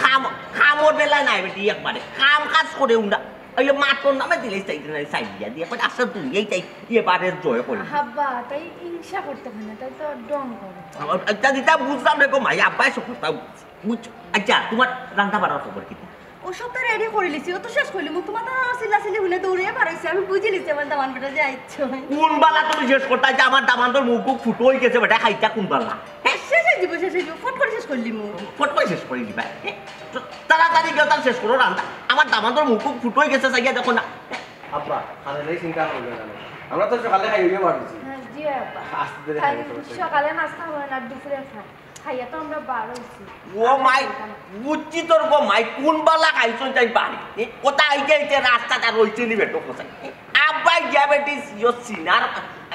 কাম, কামর বেলা নাই বেটি একবারে। কাম কাজ করে উন্ডা। ওই যে মাতর নামে দিলে চাই, চাই দিয়া দিয়ে। এখন আস্তে দুনিয়াই চাই, এবারে জয় করে। আব্বা, তাই হিংসা করতে হয় না, তাই তো ঢং করে। আচ্ছা, যেটা বুঝলাম রে গো মাই, আব্বাই সব কথা বুঝ-, বুঝছো? আচ্ছা, তোমার রান্না বাড়ার খবর কি? ও সব তো রেডি করে লিছি, ও তো শেষ করলি। মুখ তোমার তো চিল্লা চিল্লি হুনে দৌড়ে বার হইছে, আমি বুঝি লিছি আমার দামান বেটা যে আইছো। কোন বালা তুমি শেষ করতে যে আমার দামানর মুখ ফুটো হয়ে গেছে বেটা, খাইতা কোন বালা? হ্যাঁ? শেষ হয়ে দিব, শেষ হয়ে দিব, ফট করে শেষ করলি মুখ। ফট করে শেষ করে দিবা। হ্যাঁ? তো তাড়াতাড়ি গিয়ে তার শেষ করো রান্না। আমার দামানর মুখ ফুটো হয়ে গেছে, চাইয়া দেখো না। আব্বা, খালি এই চিন্তা করবে না। আমরা তো সকালে খাই হইয়া বার হইছি। হ্যাঁ, জি আব্বা। আস্তে ধীরে খাই, খাই, খাই। সকালে নাস্তা হয় না, দুপুরে খাই। খাইয়া তো আমরা বার হইছি। ও মাই, বুঝছি তোর গো মাই, কোন বালা খাইছন তাই বাড়ি? এ, কোথায় আইতে আইতে রাস্তাটা রইছে নি বেটো কোথায়? এ, আব্বাই ডায়াবেটিস, ইয়ো সিনার,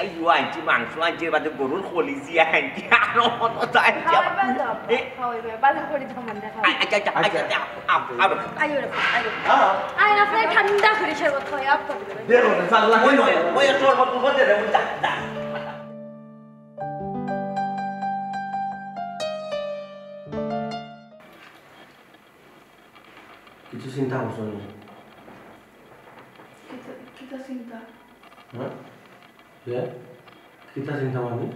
আইয়ো আনছি, মাংস আনছি, এর বাদে গরুর কলিজি আনছি, আরো কত আনছি। খাওয়াইবা তো, এ? খাওয়াইবা, বালা করি তো মন দেখা। আ-, আচ্ছা, আচ্ছা, আচ্ছা, আচ্ছা। আচ্ছা, আ-, আ-, আইয়ো রে, আইয়ো। হ্যাঁ। আয় না, আপনার ঠান্ডা করে শরবত খাওয়াই, আপ করে দেবেন। দেখো, পাগলা ওই, ওই, ওই, ওই, শরবত, শরবত দে রে, ওই, যা, যা। কিছু চিন্তা করছো নি? কিতা, কিতা চিন্তা? হ্যাঁ? কে? কিতা চিন্তা মানে?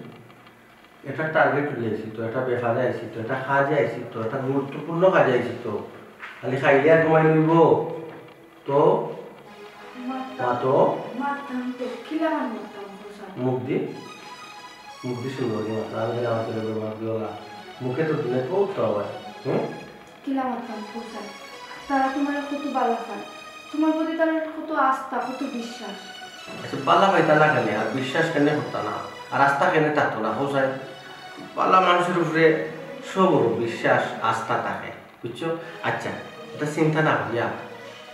একটা টার্গেট লইয়া আইছি তো, একটা ব্যাপারে আইছি তো, একটা কাজে আইছি তো, একটা গুরুত্বপূর্ণ কাজে আইছি তো। খালি খাইলে আর ঘুমাই লইব তো? মারতাম, মাতো। মারতাম তো, কিলা মারতাম, হোসেন? মুখ দি, মুখ দি সুন্দর করি মাতো। আমি গেলে আমার ছেলে বলে মাত দিও না। মুখে তো দিলে তো উঠতে হবে। হুম? কিলা মারতাম, হোসেন? তারা তোমার কত বালা পায়, তোমার প্রতি তার কত আস্থা, কত বিশ্বাস। আচ্ছা, বালা পাইতা না কেনে, আর বিশ্বাস কেনে করতা না, আর আস্থা কেনে থাকতো না, হোসেন? বালা মানুষের উপরে সবর বিশ্বাস, আস্থা থাকে। বুঝছো? আচ্ছা, এটা চিন্তা না করিয়া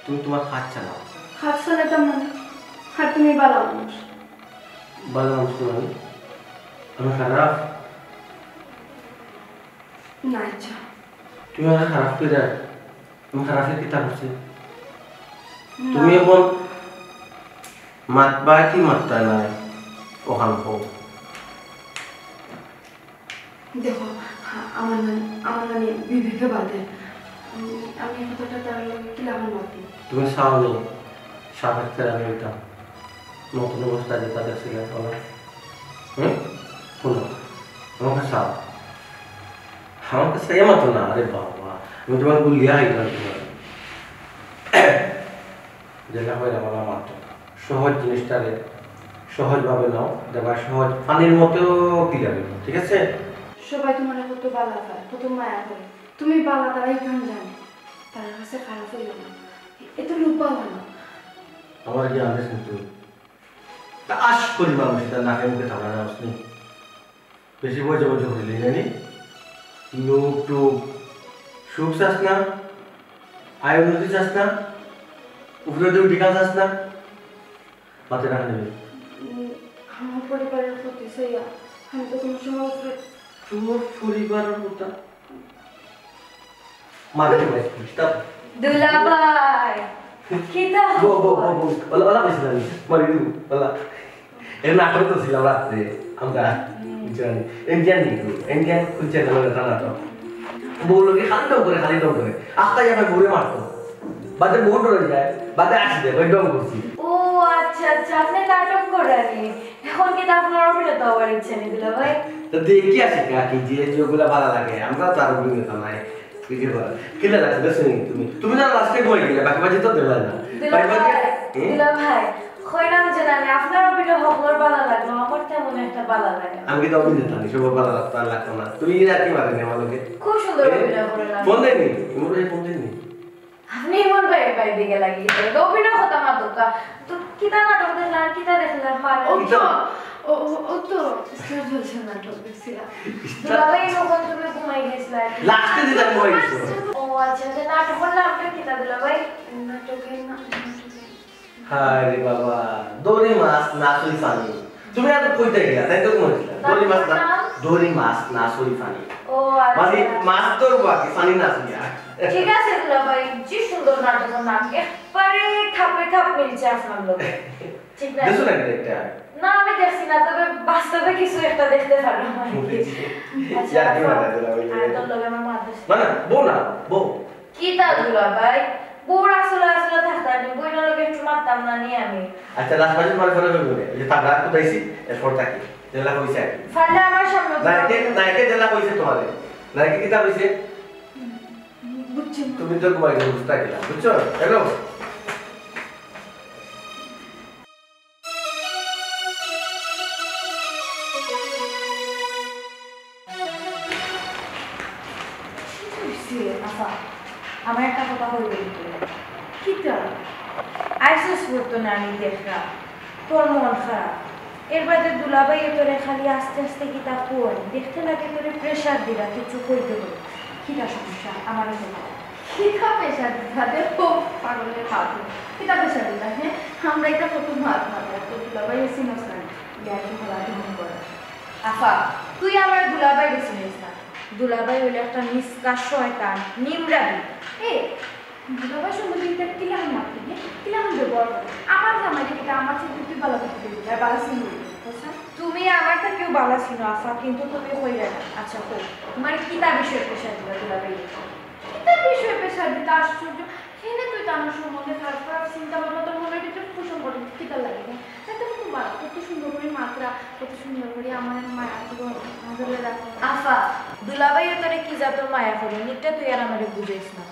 তুমি তোমার কাজ চালাও। কাজ চালাইতাম মানে? আর তুমি বালা মানুষ। বালা মানুষ মানে? আমি খারাপ? না, আচ্ছা। তুমি আমারে খারাপ কইরা? আমি খারাপের কিতা করছি? না। তুমি এখন মাতবা কি মাততা নাই? ওখান কও। দেখো, আমার না, আমার না বিবেকে বাধে। আমি, আমি এই কথাটা তার লগে কিলাখান মাতমু? তুমি চাও নি সাপের তেরা আমি হইতাম? নতুন অবস্থা যেটা দেখছিলে, বলো। হুম? শুনো, আমাকে চাও। আমাকে চাইয়া মাতো না, আরে বাবা। আমি তোমার গুলিয়া খাইতাম তোমার। যেটা হয় আমার মাতো। সহজ জিনিসটারে সহজভাবে নাও, দেখবা সহজ পানির মতো পিলাবে, ঠিক আছে? সবাই তোমার কত বালা পায়, কত মায়া করে। তুমি বালা তারাই কান জানো। তার কাছে খারাপ হইও না। এত লোভ পাওয়া না। আমার কি আদেশ কিন্তু? তা আশ করি মানুষ এটা নাকে মুখে থাকা না, বুঝলি? বেশি বজে বজে হইলে জানি। লোভ টোভ। সুখ চাস না? আয় উন্নতি চাস না? উপরে উঠি কাজ চাস না? মাতে রাখা নেবে। উম, আমার পরিবারের প্রতি চাইয়া আমি তো কোনো সময় উপরে তোর পরিবারের কথা? মারে ভাই, কিতা? দুলাভাই, কিতা বউ, বউ, বউ, বউ। ওলা, ওলা বলছিলাম। মারি দিব, ওলা। এর নাটক তো ছিলাম রাত্রে, আমরা। হুম। বুঝছো নি? ইন্ডিয়ান কিন্তু, ইন্ডিয়ান খুলছে না, ওটা নাটক। বউ লোকে খালি ঢং করে, খালি ঢং করে। আস্তা যাবে ঘুরে মারতো। বাদে বউ ডরে যায়, বাদে আসি দেয়, ওই ঢং করছি। ও আচ্ছা, আচ্ছা, আপনি নাটক করেন নি। এখন কিতা আপনার অভিনেতা হওয়ার ইচ্ছা নি, দুলাভাই? তো দেখি আসি কাকি, যে যেগুলা ভালা লাগে, আমরা তো আর অভিনেতা নাই। বুঝতে পারো? কিলা লাগছে, দেখছো নি তুমি? তুমি না লাস্টে ঘুমাই গেলে, বাকি বাজি তো দিলা না। দুলাভাই, বাকি বাজি, হুম? দুলাভাই, কইলাম যে না, না, আপনার অভিনয় হকলর ভালা লাগলো, আমার তেমন একটা ভালা লাগে না। আমি কিন্তু অভিনেতা নি, সবার ভালা লাগতো আর লাগতো না। তুমি এর আর কি মারে নি আমার লগে? খুব সুন্দর এ? অভিনয় করেন আপনি। ফোন দেয়নি? ইমন ভাই ফোন দেয়নি? আপনি ইমন ভাইয়ের বাড়ি দিকে লাগিয়ে দিলেন। তো অভিনয় কথা মাতুক্কা। তো কিতা নাটক দেখলাম, কিতা দেখলাম, মানে ও তো, ও, ও, ও তো স্টার জলসা নাটক দেখছিলাম। স্টার দুলাভাই যখন তুমি ঘুমাই গেছিলা। লাস্টে যেটা ঘুমাই গেছো। ও আচ্ছা, তো নাটকের নামটা কিতা দুলাভাই? নাটকের নাম, নাটকের হায় রে বাবা, দড়ি মাছ না ছুই পানি। তুমি আর কইতে গেলা, তাই তো ঘুমাইছিলা। দড়ি মাছ না, নাটকের নাম? দড়ি মাছ না ছুই পানি। ও আচ্ছা। মানে মাছ ধরবো আর কি, পানি না ছুইয়া। ঠিক আছে দুলাভাই, যে সুন্দর নাটকের নাম, একবারে খাপে খাপ মিলছে আপনার লগে। ঠিক না? দেখছো নাকি একটা? না, আমি দেখছি না, তবে বাস্তবে কিছু একটা দেখতে পারলাম আর কি। বুঝেছি। আচ্ছা, ইয়ার্কি মারা দিলাম ওই আর যে। তোর লগে আমার মা দেখছে। না, না, বউ না, বউ। কিতা দুলাভাই? বউর আসলে আসলে থাকতাম নি, বইনর লগে একটু মারতাম না নি আমি। আচ্ছা, লাস্ট বাজে তোমার ফোনে বলবো নে। ওই যে তাবলা কুদাইছি, এরপর তাকে। যেলা কইছে আর কি। ফাল্লা আমার সামনে নায়কে, নায়কে যেলা কইছে তোমারে। নায়কে কিতা কইছে? বুঝছি না। তুমি তো ঘুমাই গেলে বুঝতে গেলা, বুঝছো? হ্যালো? কি কইছে, আফা? আমার একটা কথা কইবে কিন্তু। কিতা? আইসস করতো না, আমি দেখলাম। তোর মন খারাপ। এর বাদে দুলাভাইয়ে তোরে খালি আস্তে আস্তে কিতা কয়। দেখতে লাগে তোরে প্রেশার দিলা, কিচ্ছু কইতে হইব। কিতা সমস্যা? আমারে কইতে। কিতা pressure দিতা? দেখো, পাগলের মা তুমি। কিতা pressure দিতা, হ্যাঁ? আমরা ইতা কত মাত মাতে, আর তোর দুলাভাই এসি নস নাই। ইয়ার্কি বলা তুমি করে। আফা, তুই আমার দুলাভাই বেশি নিস না। দুলাভাই হইলে একটা নিষ্কার শয়তান, নিমরাবি। এ, দুলাভাই সম্বন্ধে ইতা কিলান মাতে, হ্যাঁ? কিলান ব্যবহার করে? আমার জামাইরে কিতা আমার সাথে তুই ভালো করতে দিবি, আর ভালো সিন করবি, বুঝছেন? তুমি আমার তো কেউ ভালো ছিল, আফা, কিন্তু তুমি কইলে না। আচ্ছা, কই, তোমার কিতা বিষয়ে pressure দিবা দুলাভাই? কিতা বিষয়ে pressure দিতা? আশ্চর্য। হেনে তুই তার সম্বন্ধে খারাপ খারাপ চিন্তা ভাবনা তোর মনের ভিতরে পোষণ করে কিতা লাগে, হ্যাঁ? তাই তো খুব ভালো, কত সুন্দর করে মাতরা, কত সুন্দর করে আমার মায়া করো, আদরে রাখো। আফা, দুলাভাইও তোরে কি জাতর মায়া করে, নিকটা তুই আর আমারে বুঝাইস না।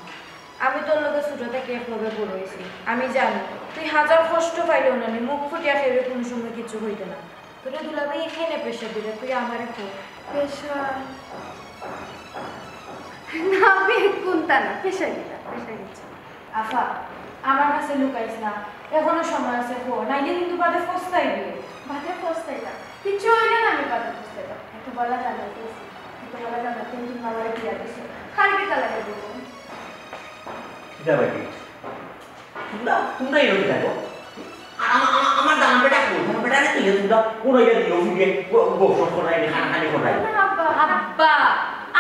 আমি তোর লগে ছোট থাকি এক লগে বড় হইছি। আমি জানি, তুই হাজার কষ্ট পাইলেও না নি, মুখ ফুটিয়া কেউরে কোনো সময় কিছু কইতে না। তোরে দুলাভাই এখানে pressure দিলে, তুই আমারে কো। Pressure? না, আমি কোনটা না, pressure দিতা, pressure দিচ্ছি। আফা, আমার কাছে লুকাইস না, এখনো সময় আছে, কো, নাইলে কিন্তু বাদে পস্তাইবি। বাদে পস্তাইতাম, কিচ্ছু হইলে না, আমি বাদে পস্তাইতাম। এত বলা জানাইতেছি, এত বলা জানাইতে তুমি আমারে বিয়া দিছো, কার কিতা লাগে বলো? কিতা বাকি? তোমরা, তোমরা এরকম দেখো। আর আমা-, আমা-, আমার দামান বেটা কই? দামান বেটা রে তুই তোমরা উড়াইয়া দিও, ফিরে গ-, গপ সপ করাই, খানাখানি করাই। না, আব্বা। আব্বা,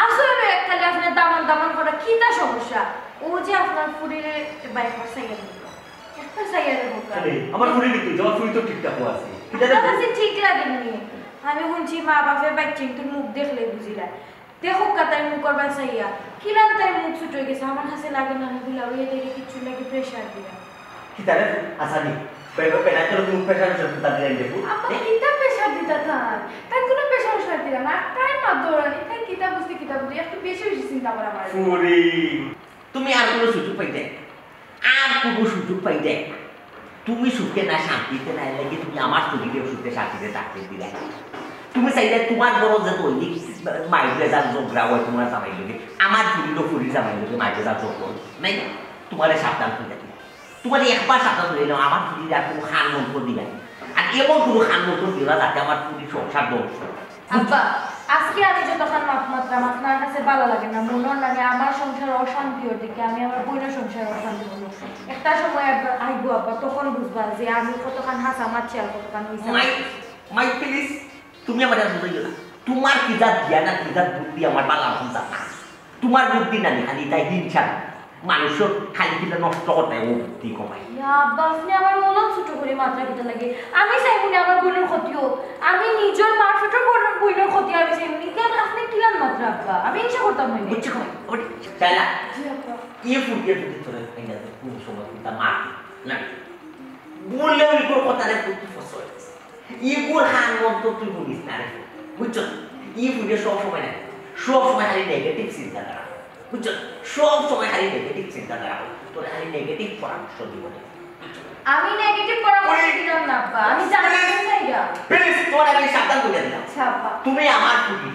আসলে এককালে আপনার দামান দামান করা কিতা সমস্যা? ও যে আপনার ফুরিরে বাইকবার সাইয়া দিল। একটা সাইয়া রে বোকা। আরে, আমার ফুরি দিতে, আমার ফুরি তো ঠিকঠাক আছে। কিতা আপনার দেখো? কাছে ঠিক লাগেনি। আমি শুনছি মা বাপে বাইচ্চিন্তর মুখ দেখলে বুঝিলা। দেখো কা তাই মুখর বায় চাইয়া, কিলান তাই মুখ ছোট হয়ে গেছে। আমার কাছে লাগে না, আমি দুলাভাইয়ে তাইরে কিচ্ছু লাগে pressure দিলাম। কিতা রে, আসানি, বেগো পেলাই তোর মুখ pressure উঠে দিতা দিলাই দেখো। আপা, এ? কিতা pressure দিতা তাই? তাই কোনো pressure উঠে দিলাম না। তাই মা দৌড়ানি, তাই কিতা বুঝতে কিতা বুঝতে, একটু বেশি বেশি চিন্তা করা আমার। ফুরি, তুমি আর কোনো সুযোগ পাইতে না। আর কোনো সুযোগ পাইতে না। তুমি সুখে না শান্তিতে না, এর লাগি তুমি আমার শরীরে সুখে শান্তিতে থাকতে দিলে। তুমি চাইলে তোমার বড় যে দৈনিক মাইরে যার ঝগড়া হয় তোমার জামাই লগে, আমার ফুরিরও ফুরির জামাই লগে মাইরে যার ঝগড়া হয়। নাই না? তোমারে সাবধান করে দিই। তোমারে একবার সাবধান করে দিলাম, আমার ফুরির আর কোনো খান মন্ত্র দিবে না। আর এমন কোনো খান মন্ত্র দিও না যাতে আমার ফুরির সংসার ধ্বংস হয়। আব্বা, আজকে আমি যতক্ষণ মাত মাতলাম, আপনার কাছে ভালো লাগে না, মনে হয় না যে আমার সংসার অশান্তি ওর দিকে, আমি আমার বোনের সংসার অশান্তি হলো। একটা সময় আব্বা, আইবো আব্বা, তখন বুঝবা যে আমি কতক্ষণ হাসা মারছি আর কতক্ষণ মিছা। মাই, মাই, please, তুমি আমার আর বুঝাইও না। তোমার কি জাত জ্ঞান আর কি জাত বুদ্ধি আমার বালা এখন জানা। তোমার বুদ্ধি নানি খালি তাই হিংসা। মানুষের খালি কিনা নষ্ট করতে ও বুদ্ধি কমাই। ইয়া আব্বা, আপনি আমার মনে ছোট করে মাত্রা কিতা লাগে। আমি চাইব না আমার বোনের ক্ষতি হোক। আমি নিজের মার পেটের বোনের, বোনের ক্ষতি আমি চাইব না। ইতা আপনি কিলান মাত্রা আব্বা? আমি হিংসা করতাম না। বুঝছো কমাই? ওটা চাইলা। জি আব্বা। ইয়ে ফুটিয়ে ফুটিয়ে চলে গেছে। কোন সময় কিতা মার না। বললে ওই করে কথা রে ফুটি ফসল। ইগুর খান মন্ত্র তুই শুনিস না রে, বুঝছো? ই ফুটে সব সময় না, সব সময় খালি নেগেটিভ চিন্তা করা, বুঝছো? সব সময় খালি নেগেটিভ চিন্তা করা, তোর খালি নেগেটিভ পরামর্শ দিব রে। আমি নেগেটিভ পরামর্শ ওরে, দিলাম না আব্বা, আমি জানি না এটা। প্লিজ, তোমার আমি সাবধান করে দিলাম। আচ্ছা আব্বা। তুমি আমার ফুটি,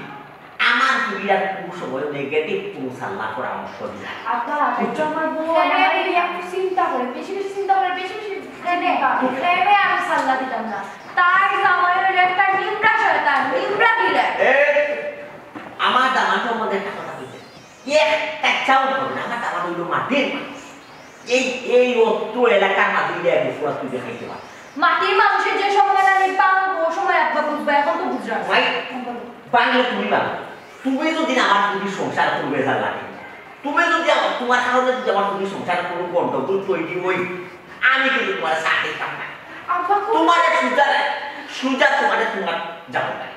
আমার ফুটি আর কোনো সময় নেগেটিভ কোনো সাল্লা পরামর্শ দিলাম। আব্বা, এটা আমার বউ, হ্যাঁ, আমার হ্যাঁ। এই একটু চিন্তা করে, বেশি বেশি চিন্তা করে, বেশি বেশি হ্যাঁ, চিন্তা করে। হ্যাঁ, আমি সাল্লা দিতাম না। তাই জামাই হইল একটা নিমরা শয়তান, নিমরা বিলে। এ, আমার দামান সম্বন্ধে একটা কথা কইতে। এ, একটা চাও করবে না, আমার দামান হইল মাটির মানুষ। এই, এই অত্র এলাকার মাঝে এই এক বছর তুই দেখাইতে পার। মাটির মানুষের যে সময় আমি পাবো, ও সময় একবার বুঝবো, এখন তো বুঝলাম। ভাই, বাংলা তুমি বাংলা। তুমি যদি আমার যদি সংসার করবে যা লাগে, তুমি যদি আমার, তোমার কারণে যদি আমার যদি সংসার কোনো গন্ডগোল তৈরি হই, আমি কিন্তু তোমার সাথে দিতাম না। আব্বা, কোন তোমার সুজা, সুজা তোমার তোমার যাবো না।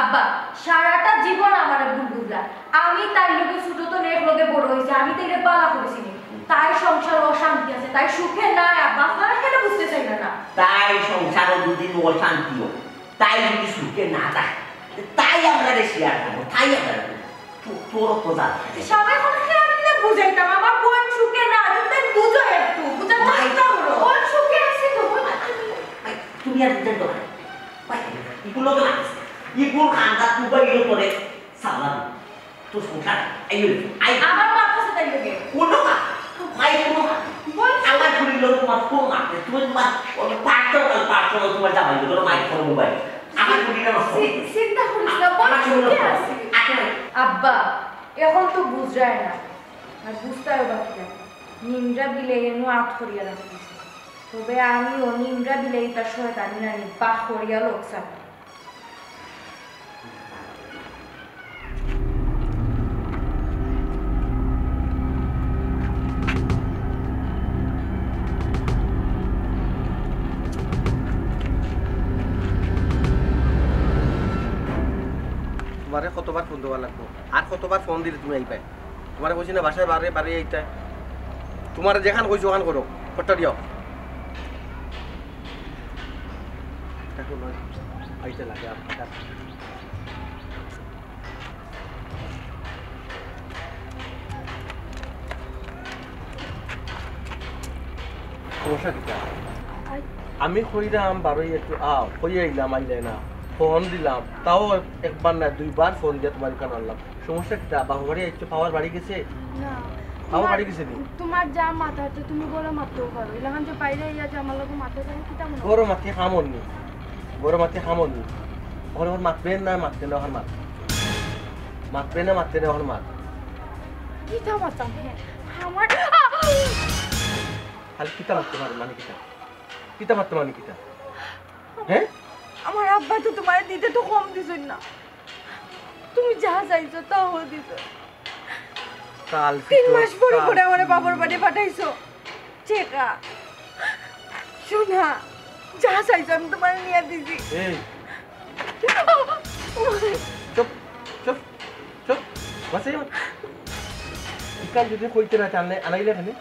আব্বা, সারাটা জীবন আমার ভুল বুঝলা। আমি তাই লোকে ছোট তো নেক লোকে বড় হইছে, আমি তো এটা বালা করেছি নি। তাই সংসার অশান্তি আছে, তাই সুখে নাই আব্বা, আপনারা কেন বুঝতে চাইলেন না? তাই সংসারও দুদিন অশান্তি হোক, তাই যদি সুখে না থাকে, তাই আমরা রে শেয়ার করবো, তাই আমরা রে করবো। তো-, তোর তো যা। সবাই এখন কেমনে বুঝাইতাম, আমার বোন সুখে না, তুমি তাই বুঝো একটু, বুঝার ভাই, চেষ্টা করো। বোন সুখে আছে তো, বোন। ভাই, তুমি আর বুঝাই তো ভাই। ভাই, এগুলো তো লাগছে। এগুলো খান্দা তুই বা এগুলো করে সামলাবি। তোর সংসার, এই হলো, আই। আমার বাপ আছে তাই লোকে। কোনো মা, ভাই, কোনো মা। বল। আমার শরীর লোক তোমার কোনো মা নেই। তুমি তোমার ওই পার্সোনাল, পার্সোনাল তোমার জামাই, কোনো মাইক, কোনো মোবাইল। আমার শরীরে নষ্ট। চি-, চিন্তা করিস না, বল, আমার শরীরে সুখে নষ্ট। আছি। আচ্ছা। আব্বা, এখন তো বুঝায় না, আর বুঝতে হবে বাকি না। নিমরা বিলে এনু আত করিয়া রাখি দিছে। তবে আমি ও নিমরা বিলে ইতা শয়তানি নানি বাহ করিয়া লোক চাই। তোমারে কতবার ফোন দেওয়া লাগবো, আর কতবার ফোন দিলে তুমি আইবায়? তোমারে কইছি না বাসার বারে বারে আইতায়? তোমারে যেখান কইছি ওখান করো, ফটটা দিও। দেখো নয়, আইতে লাগে আর। সমস্যা কিতা? আই- আমি কইরাম বারোই একটু আও, কইয়া আইলাম, আইলে না। ফোন দিলাম, তাও একবার না দুইবার ফোন দিয়া তোমার কান আনলাম। সমস্যা কিতা? বাপর বাড়ি আইছো, পাওয়ার বাড়ি গেছে? না। পাওয়ার বাড়ি গেছে নি? তোমার যা মাথার তো তুমি গরম মারতেও পারো। ইলাখান যে বাইরে আইয়া যে আমার লগে মাথা যাবে, কিতা মনে হয়? গরম মাতি কামড় নি। গরম মাতি কামড় নি। ওর ওর মাতবে না, মাতবে না, ওর মাত। মাতবে না, মাতবে না, ওর মাত। কিতা মাতাম, হ্যাঁ? আমার, আহ! খালি কিতা মাততে পারে, মানে কিতা? কিতা মাততে মানে কিতা? হ্যাঁ? আমার আব্বা তো তোমার দিতে তো কম দিছইন না। তুমি যা চাইছো, তাও দিছো। কাল তিন ফিতর, মাস পরে কাল পরে আমার বাবার বাড়ি পাঠাইছো। টেকা, সোনা, যা চাইছো আমি তোমার নিয়ে দিছি। এই, চুপ, চুপ, চুপ। বাসে ইখান যদি কইতে না চান, আনাইলে এখানে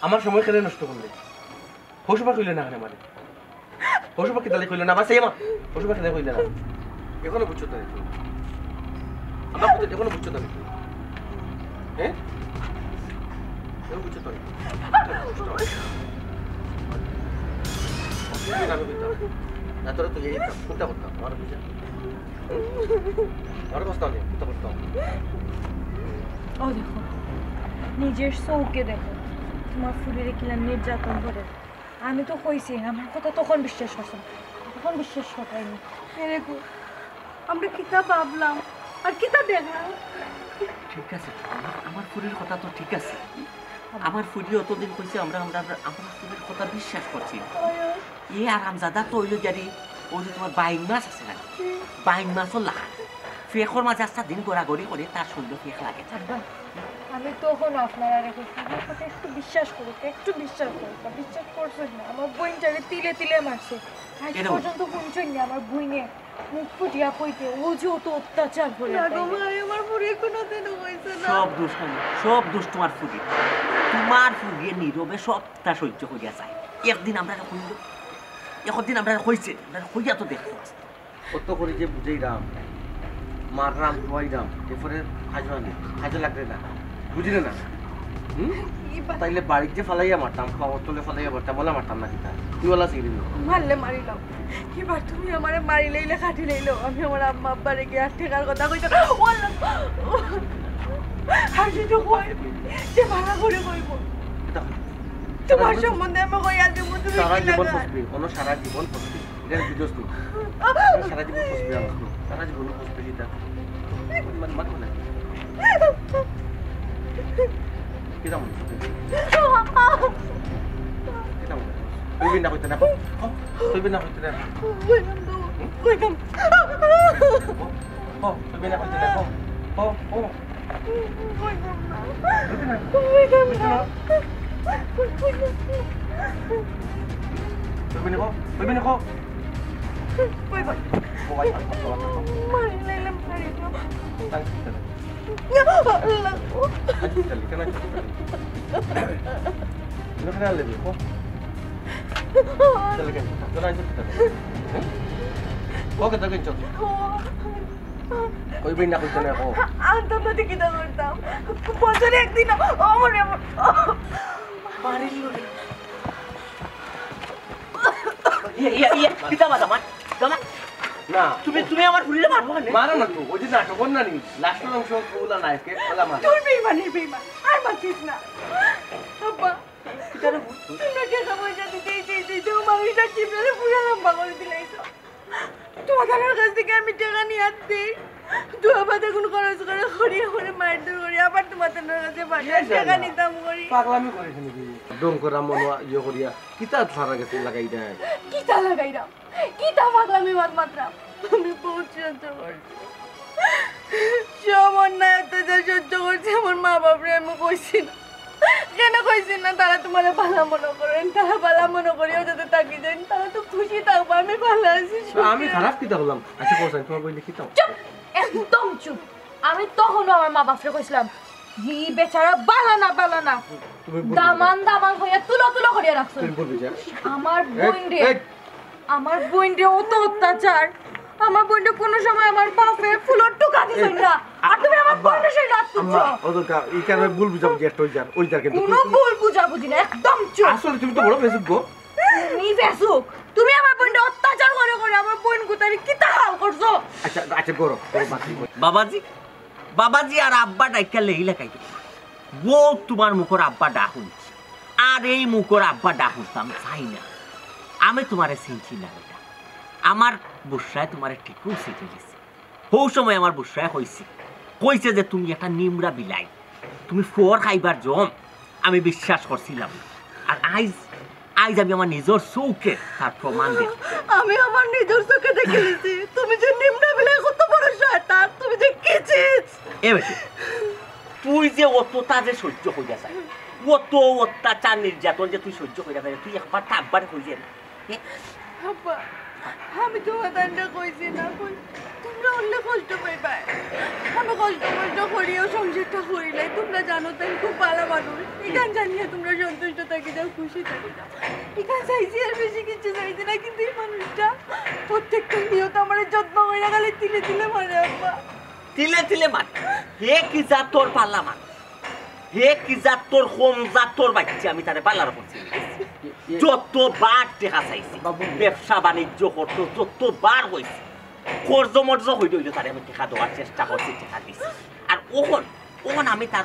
আমার সময় কেন নষ্ট করলে? পশু পাখি হইলে না কেন আমারে? পশু পাখি তাহলে কইলে না, বাসে ইমা। পশু পাখি তাহলে কইলে না। এখনো বুঝছো তো না তুমি? আমার কথা এখনো বুঝছো তো না তুমি? হ্যাঁ? এখনো বুঝছো তো না? বুঝছো তো না? আমি কইতাম। না, তোরা তো এই দিতাম। কোনটা করতাম? আমার বুঝা। আমার কষ্ট নেই, কোনটা করতাম? ও দেখো, নিজের চোখে দেখো, তোমার ফুরিরে কিলা নির্যাতন করে। আমি তো কইছি, আমার কথা তখন বিশ্বাস করছো না, এখন বিশ্বাস করতাই না। এরে গো, আমরা কিতা ভাবলাম আর কিতা দেখলাম? ঠিক আছে, আমার, আমার ফুরির কথা তো ঠিক আছে। আমার ফুরি অতদিন কইছে, আমরা, আমরা, আমরা আমার ফুরির কথা বিশ্বাস করছি। ওই, ওই। এ আরামজাদা তো অইলো গিয়া রে, ওই যে তোমার বাইং মাছ আছে না, হুম। বাইং মাছর লাখান। ফেকর মাঝে আস্তা দিন গড়াগড়ি করে তার শরীরও ফেক লাগে। আব্বা, আমি তখন আপনারারে কইছি, আমার কথা একটু বিশ্বাস করো, একটু বিশ্বাস করো। বিশ্বাস করছেন না, আমার বইনটারে তিলে তিলে মারছে। আজ এরে বাবা। পর্যন্ত শুনছেন না আমার বইনে মুখ ফুটিয়া কইতে, ও যে অত অত্যাচার করে না গো তাই। ভাই, আমার ফুরি কোনোদিনও কইছে না। সব দোষ তোমার, সব দোষ তোমার ফুরি। তোমার ফুরিয়ে নীরবে সবটা সহ্য করিয়া যায়। একদিন আমরারে কইলো, একদিন আমরারে কইছে, আমরারে কইয়া তো দেখতো আস্তা। অত করি যে বুঝাইরাম, মাররাম, ধোয়াইরাম, এরপরে কাজে আনে, কাজে লাগরে না, বুঝলে না? হুম? তাইলে বাড়িত যে ফালাইয়া মারতাম, খাওয়ার তলে ফালাইয়া মারতাম, ওলা মারতাম না কিতা? তুই ওলা শিখলি না? মারলে মারিলাম। এবার তুমি আমারে মারিলাইলে, কাটিলাইলো, আমি আমার আম্মা আব্বারে গিয়া আর টেকার কথা কইতাম। ওলা। আর যদি কই, যে ভালা করে কইবো। কিতা? তোমার সম্বন্ধে আমি কইয়া দেবো, তুমি সারা কি জীবন লাগা? ফসবি, কোনো সারা জীবন ফসবি। এটা বুঝোস তুই। সারা জীবন ফসবি আমার তুই। সারা জীবন ফসবি এটা। মানে, মানে, মানে। কিতা মনে হয়? কিতা মনে হয়? তুই বিনা কইতে না, কো। কো। তুই বিনা কইতে না। কইলাম তো, হুম? কইলাম। কো, কো, তুই বিনা কইতে না, কো। কো, কো। কইলাম না। কইতে না। কইলাম না। কইতে না। কইলাম না। কইবি না কো? কইবি না কো? কই ভাই? ও ভাই, ভাই, ভাই, ভাই, ভাই। মারি লাইলাম, মারি লাইলাম। তাই কি করে? ইয়া আল্লাহ। আচ্ছা, চল, কেন আছিস? কেন আনলে তুই? কো? চল, কেন? কেন আনছিস? হ্যাঁ? কো, কেন আনছিস? কইবি না, কইতে না, কো। আনতাম না, দেখি না করতাম। বছরে একদিন, ও মনে, মারিল রে। ইয়া, ইয়া, ইয়া, কিতা মাথা মার? জামা? না। তুমি, তুমি আমার ফুরিরে মারবো কেনে? মারো না তো, ওই যে নাটক না নি, লাস্টের অংশ ওলা না, একে ওলা মার। তোর বেইমানের বেইমান, আর মাতিস না। আব্বা, কিতা রে? তোমরা টেকা পয়সা দিতে, দিতে, দিতে, ও মানুষটা চিপড়ারে পুরা লম্বা করে দিলাইছো। তোমাদের কাছ থেকে আমি টেকা নিয়ে আর দেই। তুই আবার এখন খরচ করে করি, করে মারধর করি, আবার তোমার কাছে পাঠাই, টাকা নিতাম করি। পাগলামি করিস নাকি? ডং করা মনো ইয়ে করিয়া, কিতা সারা গেছে লাগাই দেয়? কিতা লাগাইরাম? কিতা পাগলামি মাত মাতরাম? আমি বহুত সহ্য করছি, সব অন্যায় অত্যাচার সহ্য করছি। আমার মা বাপরে আমি কইছি না, কেন কইছি না? তারা তোমারে ভালা মনে করেন, তারা ভালা মনে করিও যাতে তাকি দেন, তারা তো খুশি থাকবো। আমি ভালা আছি, সুখে আমি আছি। খারাপ কিতা করলাম? আচ্ছা, কও চাইন, তোমার বইনে কিতা? চুপ! একদম চুপ। আমি তখনও আমার মা বাপরে কইছিলাম, "ই বেচারা বালা না, বালা না।" তুমি ভুল বুঝো। দামান দামান কইয়া তুলো তুলো করিয়া রাখছো। তুমি ভুল বুঝো। আমার এই, বইনরে, এই। আমার বইনরে অত অত্যাচার। আমার বইনরে কোনো সময় আমার বাপে ফুলর টুকা দিছইন না। আর তুমি আমার আব্বা, বইনরে সেই রাত আম্মা, করছো। ও তো কা-, এই কারণে ভুল বুঝাবুঝি একটা ওই যার, ওই যার কিন্তু কোনো ভুল বুঝাবুঝি না, একদম চুপ। আসলে তুমি তো বড় বেসুক গো। তুমি বেসুক। তুমি আমার বইনরে অত্যাচার করে করে আমার বইন গুতারি কিতা হাল করছো? আচ্ছা, আচ্ছা, করো, করো, বাদ দিও। বাবাজি, বাবাজি আর আব্বা ডাইকা লেইলা কাইতো। বউ তোমার মুখর আব্বা ডাক হুনছি। আর এই মুখর আব্বা ডাক হুনতাম চাই না। আমি তোমারে চিনছি না বেটা। আমার বুসরায় তোমারে ঠিকউ চিনি গেছি। হউ সময় আমার বুসরায় কইছে, কইছে যে তুমি একটা নিমরা বিলাই, তুমি ফর খাইবার জম। আমি বিশ্বাস করছিলাম না। আর আইজ, আইজ আমি আমার নিজর চউখে তার প্রমাণ দেখি। আমি আমার নিজর চউখে দেখিলিছি, তুমি যে নিমরা বিলাই কত বড় শয়তান, তুমি যে কি চিজ। এ বেটি, তুই যে অতটা যে সহ্য করিয়া যায়, অত অত্যাচার নির্যাতন যে তুই সহ্য করিয়া যায়, তুই একবার তো আব্বারে কইলে না। এ? আব্বা, আমি তো হতানটা কইছি না, কই, তোমরা অইলে কষ্ট পাইবায়। আমি কষ্ট কষ্ট করিও সংসারটা করিলাই, তোমরা জানো তাইন খুব ভালা মানুষ। ইখান জানিয়া তোমরা সন্তুষ্ট থাকি যাও, খুশি থাকি যাও। ইখান চাইছি, আর বেশি কিছু চাইছি না, কিন্তু এই মানুষটা প্রত্যেকটা নিয়ত আমারে যত্ন করিয়া খালি তিলে তিলে মারে, আব্বা। তিলে তিলে মারে? হে কি জাতর ভালা মানুষ? হে কি জাতর, কোন জাতর বাইচ্চা, আমি তারে ভালার করছি। যতবার টেকা চাইছি, বাবু। ব্যবসা বাণিজ্য করতো, যতবার কইছি, কর্জ মর্জ হইলে হইলে তারে আমি টেকা দেওয়ার চেষ্টা করছি, টেকা দিছি। আর অখন, অখন আমি তার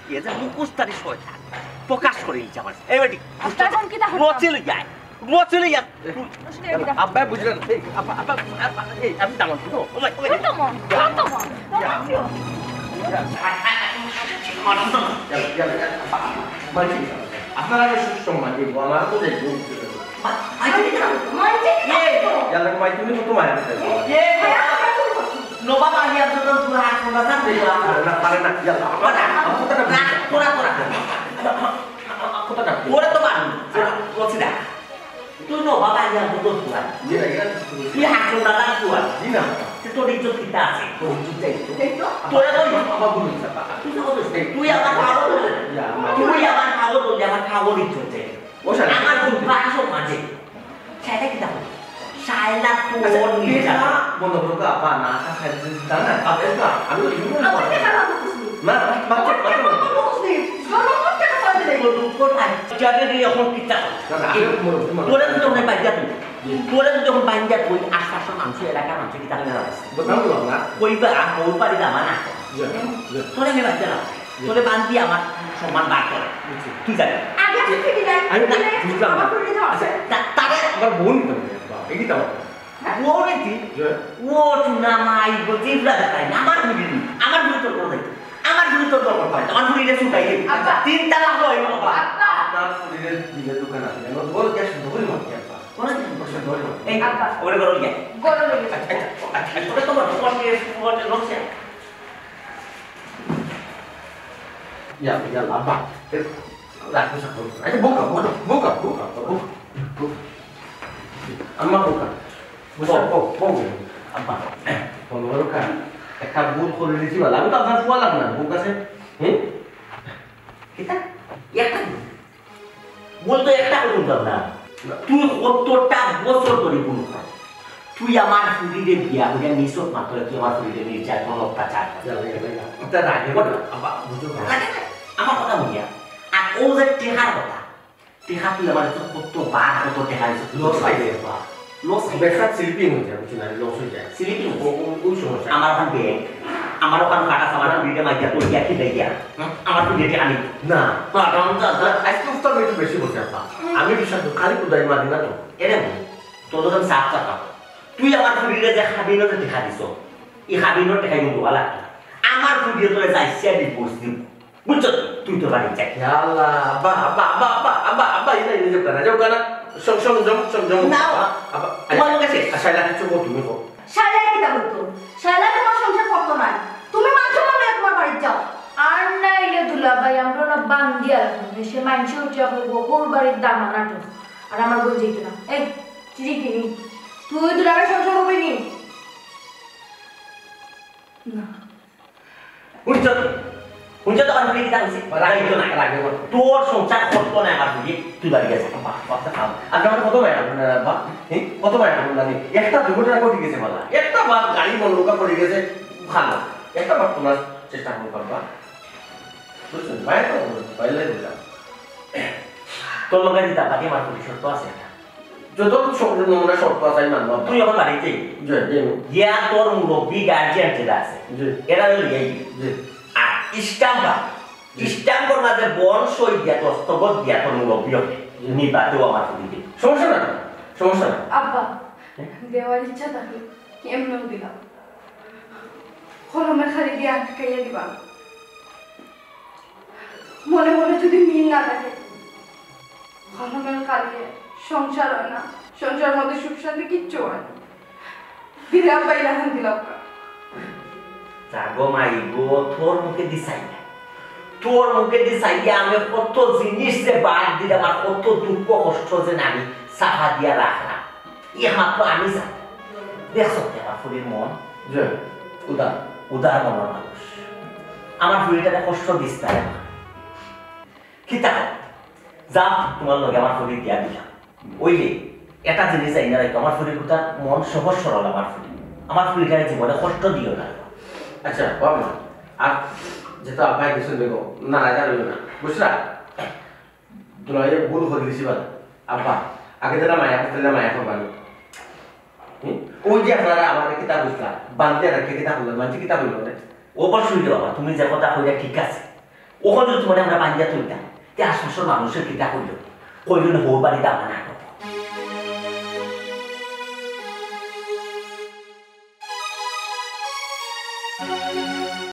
ইয়ে যে মুখোশধারী শয়তান প্রকাশ করিলিছে আমার। এই বেটি, আপনার এখন কিতা করতাম? রচি লইয়া আয়, রচি লইয়া আয়। আব্বা বুঝলেন? এই, আব্বা, আব্বা, আব্বা, এই, আমি দামান, ও ভাই, ও ভাই। কত মন? কত মন? কত মন? ইয়ালা, ইয়ালা, ইয়ালা, আব্বা, মানছি, আপনারা আগে সুস্থ মানছি, আমার তো দেখবো। মা-, মানছি না। মানছি না। এ, ইয়ালা, মাই তুমি কত মায়া করতে? এ, নবাব আলী আব্দুল পুরা আক্রমণ না, না, পারে না, ইয়ালা, আব্বা, না, আব্বা, না, না, তোরা, তোরা। কথা না। ওরা তো মানুষ, ওরা বলছি না। তুই নবাব আলী আব্দুল পুরা। জি না, ইয়ালা, তুই আক্রমণ না, পুরা। জি না। তুই তোর ইজ্জত কিতা আছে? তোর ইজ্জত যাই তো। যাই তো। তোরা তো আমার ভুল হয়েছে, বাবা। তুই তো বলছিস, তুই আমার খাওয়া বললি। ইয়া, আমার তুই আমার খাওয়া বললি, আমার খাওয়ার ইজ্জত যাই। ও শালা। আমার ভুল, বাসন মাঝে। শায়লা কিতা বলে? শায়লা তো আচ্ছা, ওর নিজে টেকা জানে। বন্ধ করো তো, আপা, না, তা খাই দিতে দিতা না। আপা, না, আমি তো জীবনে আমার করবো না। টেকা না করতেছি। না, না, বাচ্চা, আমার বাচ্চা টেকা না। না করতেছি। জনগণ টেকা পাবে না। তোর দুঃখ নাই। জানে রে, এখন কিতা করে? না, না, আমি মনে, মনে তোরা তো যখন বাইজা তুই। জি। তোরা তো যখন বাইজা তুই, আশপাশের মানুষ, এলাকার মানুষ কিতা করে না? বদনাম করলাম না। কইবা, ওর বাড়ি দামা না। জি, জি। তোরে আমি বাইজা না। তোরে বান্ধি আমার সম্মান বার করে। বুঝছি। তুই যাবি। আগে আপনি থেকে যান। আমি না, বুঝলাম না। আমার পরিচয় আছে। তা-, তারে আমার বোন তো নেই, বাবা, এই কি তাও? হ্যাঁ? ও রে তুই? জি। ও চুনা মাই গো, জিবরা দেখাই না। আমার বুঝি নি। আমার বুঝি তোর কোনো দায়িত্ব। আমার বুঝি তোর দরকার পাই। আমার বুঝি রে সুতাই দে। আব্বা। তিন তালাক হয় বাবা। আব্বা। আপনার শরীরে দিলে দোকান আছে। কেন? বল, গ্যাস বন্ধ করি মারতে আব্বা। কোন দিন? গ্যাস বন্ধ করি মারতে। এই, আব্বা। ওরে গরম গিয়া। গরম লেগে গেছে। আচ্ছা, আচ্ছা, আচ্ছা, আচ্ছা। ওটা তোমার, তোমার কি, তোমার নকশা? ইয়া, ইয়া, আব্বা। এ, রাখো, রাখো। আরে, বোকা, বোকা, বোকা, বোকা, বোকা। আম্মা বোকা। বুঝছো? ও, ও, ও, আব্বা। বলো, বলো, কা? একটা ভুল করে দিছি, বালা। আমি তো আপনার ফুয়া লাগলাম, বোকা আছে। হুম? কিতা? একটা ভুল? বলতো একটা করুন তো না। তুই কতটা বছর ধরে ভুল কর? তুই আমার ফুরিরে বিয়া করিয়া নিছস মাত্র তুই আমার ফুরিরে নির্যাতন অত্যাচার কর। যা, যা, যা, যা। এটা রাগে বল। আব্বা, বুঝো না। লাগে না? আমার কথা বুঝিয়া। আর ও যে টেকার কথা, টেকা তুই আমার তো কত বার কত টেকা দিছস। লস খাই রে, আব্বা। লস খাই। ব্যবসা স্লিপিং হয়ে যায়, বুঝছো না? লস হয়ে যায়। স্লিপিং? ও, ও, ওই সমস্যা। আমার ওখান ব্যাংক, আমার ওখান কাটা, আমার ফুরিরে মাইজা তো ইয়া কি দেয় ইয়া? হুম? আমার ফুরিরে টেকা নিবি? না। না, না, না, না, আজকে উস্তাদ একটু বেশি বলছে, আব্বা। আমি বিশ্বাস করি, খালি কুদাই মারি না তো। এরে বল, তোর যখন সাত টাকা, তুই আমার ফুরিরে যে খাবি না, যে দেখা দিছ। ই কাবিনর টেকায় কিন্তু ভালা লাগতো না। আমার ফুড়িয়ে তোরে যাইছে আর ডিভোর্স দিব। বুঝছো তো? তুই তো বাড়ি যা। ইয়া আল্লাহ, আব্বা, আব্বা, আব্বা, আব্বা, আব্বা, আব্বা, ইলা, ইলা, যাও কেনে, যাও কেনে? সং-, সংযম, সংযম। না। আব্বা, আব্বা, তোমার লগে শেষ। আচ্ছা, শাইলা, কিছু কও, তুমি কও। শাইলা কিতা করতো? শাইলা তোমার সংসার করতো নায়। তুমি মান সম্মান লইয়া তোমার বাড়িত যাও। আর নাইলে দুলাভাই, আমরা না বান্দিয়া রাখবো। সে মানষে উঠিয়া কইবো, "হউর বাড়ির দামান আটো।" আর আমার বোন যাইতো না। এই, চিঠি কিনি। তুই দুলাভাই সংসার করবি নি? না। হুনছো তো? হুনছো তো, আমার ফুড়িয়ে কিতা কইছে? রাগ অইতো না, রাগ অইতো না। তোর সংসার করতো নায় আমার ফুড়িয়ে, তুই বাড়ি যা। বাহ, বাহ, বাহ। আর আমার কত মায়া করবো না, আব্বা? হ্যাঁ? কত মায়া করবো না আমি? একটা দুর্ঘটনা ঘটে গেছে বালা। একটা বার গাড়ি মন রক্ষা করে গেছে, ভালা। একটা বার তোমরা চেষ্টা করো, আব্বা। বুঝছো? বাইরে তো বলো, বাইরে দিলাম। তোর লগে দিতা বাকি আমার ফুড়ি শর্ত আছে একটা। যত সব নমুনা শর্ত আছে আমি মানবো। তুই এখন বাড়িতে জি, জি। গিয়া তোর মুরব্বি গার্জিয়ান যেটা আছে, জি। এরা লইয়া আইবি। জি। আর স্ট্যাম্প আছে। জি। স্ট্যাম্পর মাঝে বন সই দিয়া, দস্তখত দিয়া তোর মুরব্বি হবে। জি। নিবাতেও আমার ফুড়ি দিবি। সমস্যা না, সমস্যা না। আব্বা, হ্যাঁ? দেওয়ার ইচ্ছা থাকলে এমনেও দিলাম। কলমের কালি দিয়া আটকাইয়া দিবা। মনে মনে যদি মিল না থাকে, কলমের কালিয়ে সংসার হয় না, সংসার মধ্যে সুখ শান্তি কিচ্ছু হয় না। দিলে আব্বা ইলাখান দিলাম না। যাগো মাই গো, তোর মুখে দিছাই না। তোর মুখে দিছাই আমি কত জিনিস যে বাদ দিলাম, আর কত দুঃখ কষ্ট যে আমি চাপা দিয়া রাখলাম। একমাত্র আমি জানি। দেখছো তো আমার ফুড়ির মন? জি, উদার। উদার মনর মানুষ। আমার ফুড়িটারে কষ্ট দিস না রে মা। কিতা কর? যা, তোমার লগে আমার ফুড়ি বিয়া দিলাম। ওইলে, এটা জিনিস চাই না রাখো, আমার ফুড়ির কথা মন সহজ সরল আমার ফুড়ি। আমার ফুড়িটারে জীবনে কষ্ট দিও না। আচ্ছা, বাবা, আর যেটা আব্বাই কিছু দেবো, না, রাজা রইল না, বুঝলা? দুলাভাই ভুল করে দিছি বাবা। আব্বা, আগে যেটা মায়া করতে মায়া করবা না। হুম? ওই যে আপনারা আমারে কিতা বুঝলা, বান্দিয়া রাখে কিতা করলেন, মানষে কিতা করলেন? অবশ্যই রে বাবা, তুমি যে কথা কইলা ঠিক আছে। ওখানে যদি তোমার আমরা বান্দিয়া তুলতাম, তে আশপাশের মানুষের কিতা কইল? কইল না, হউর বাড়িত আমার নাটক।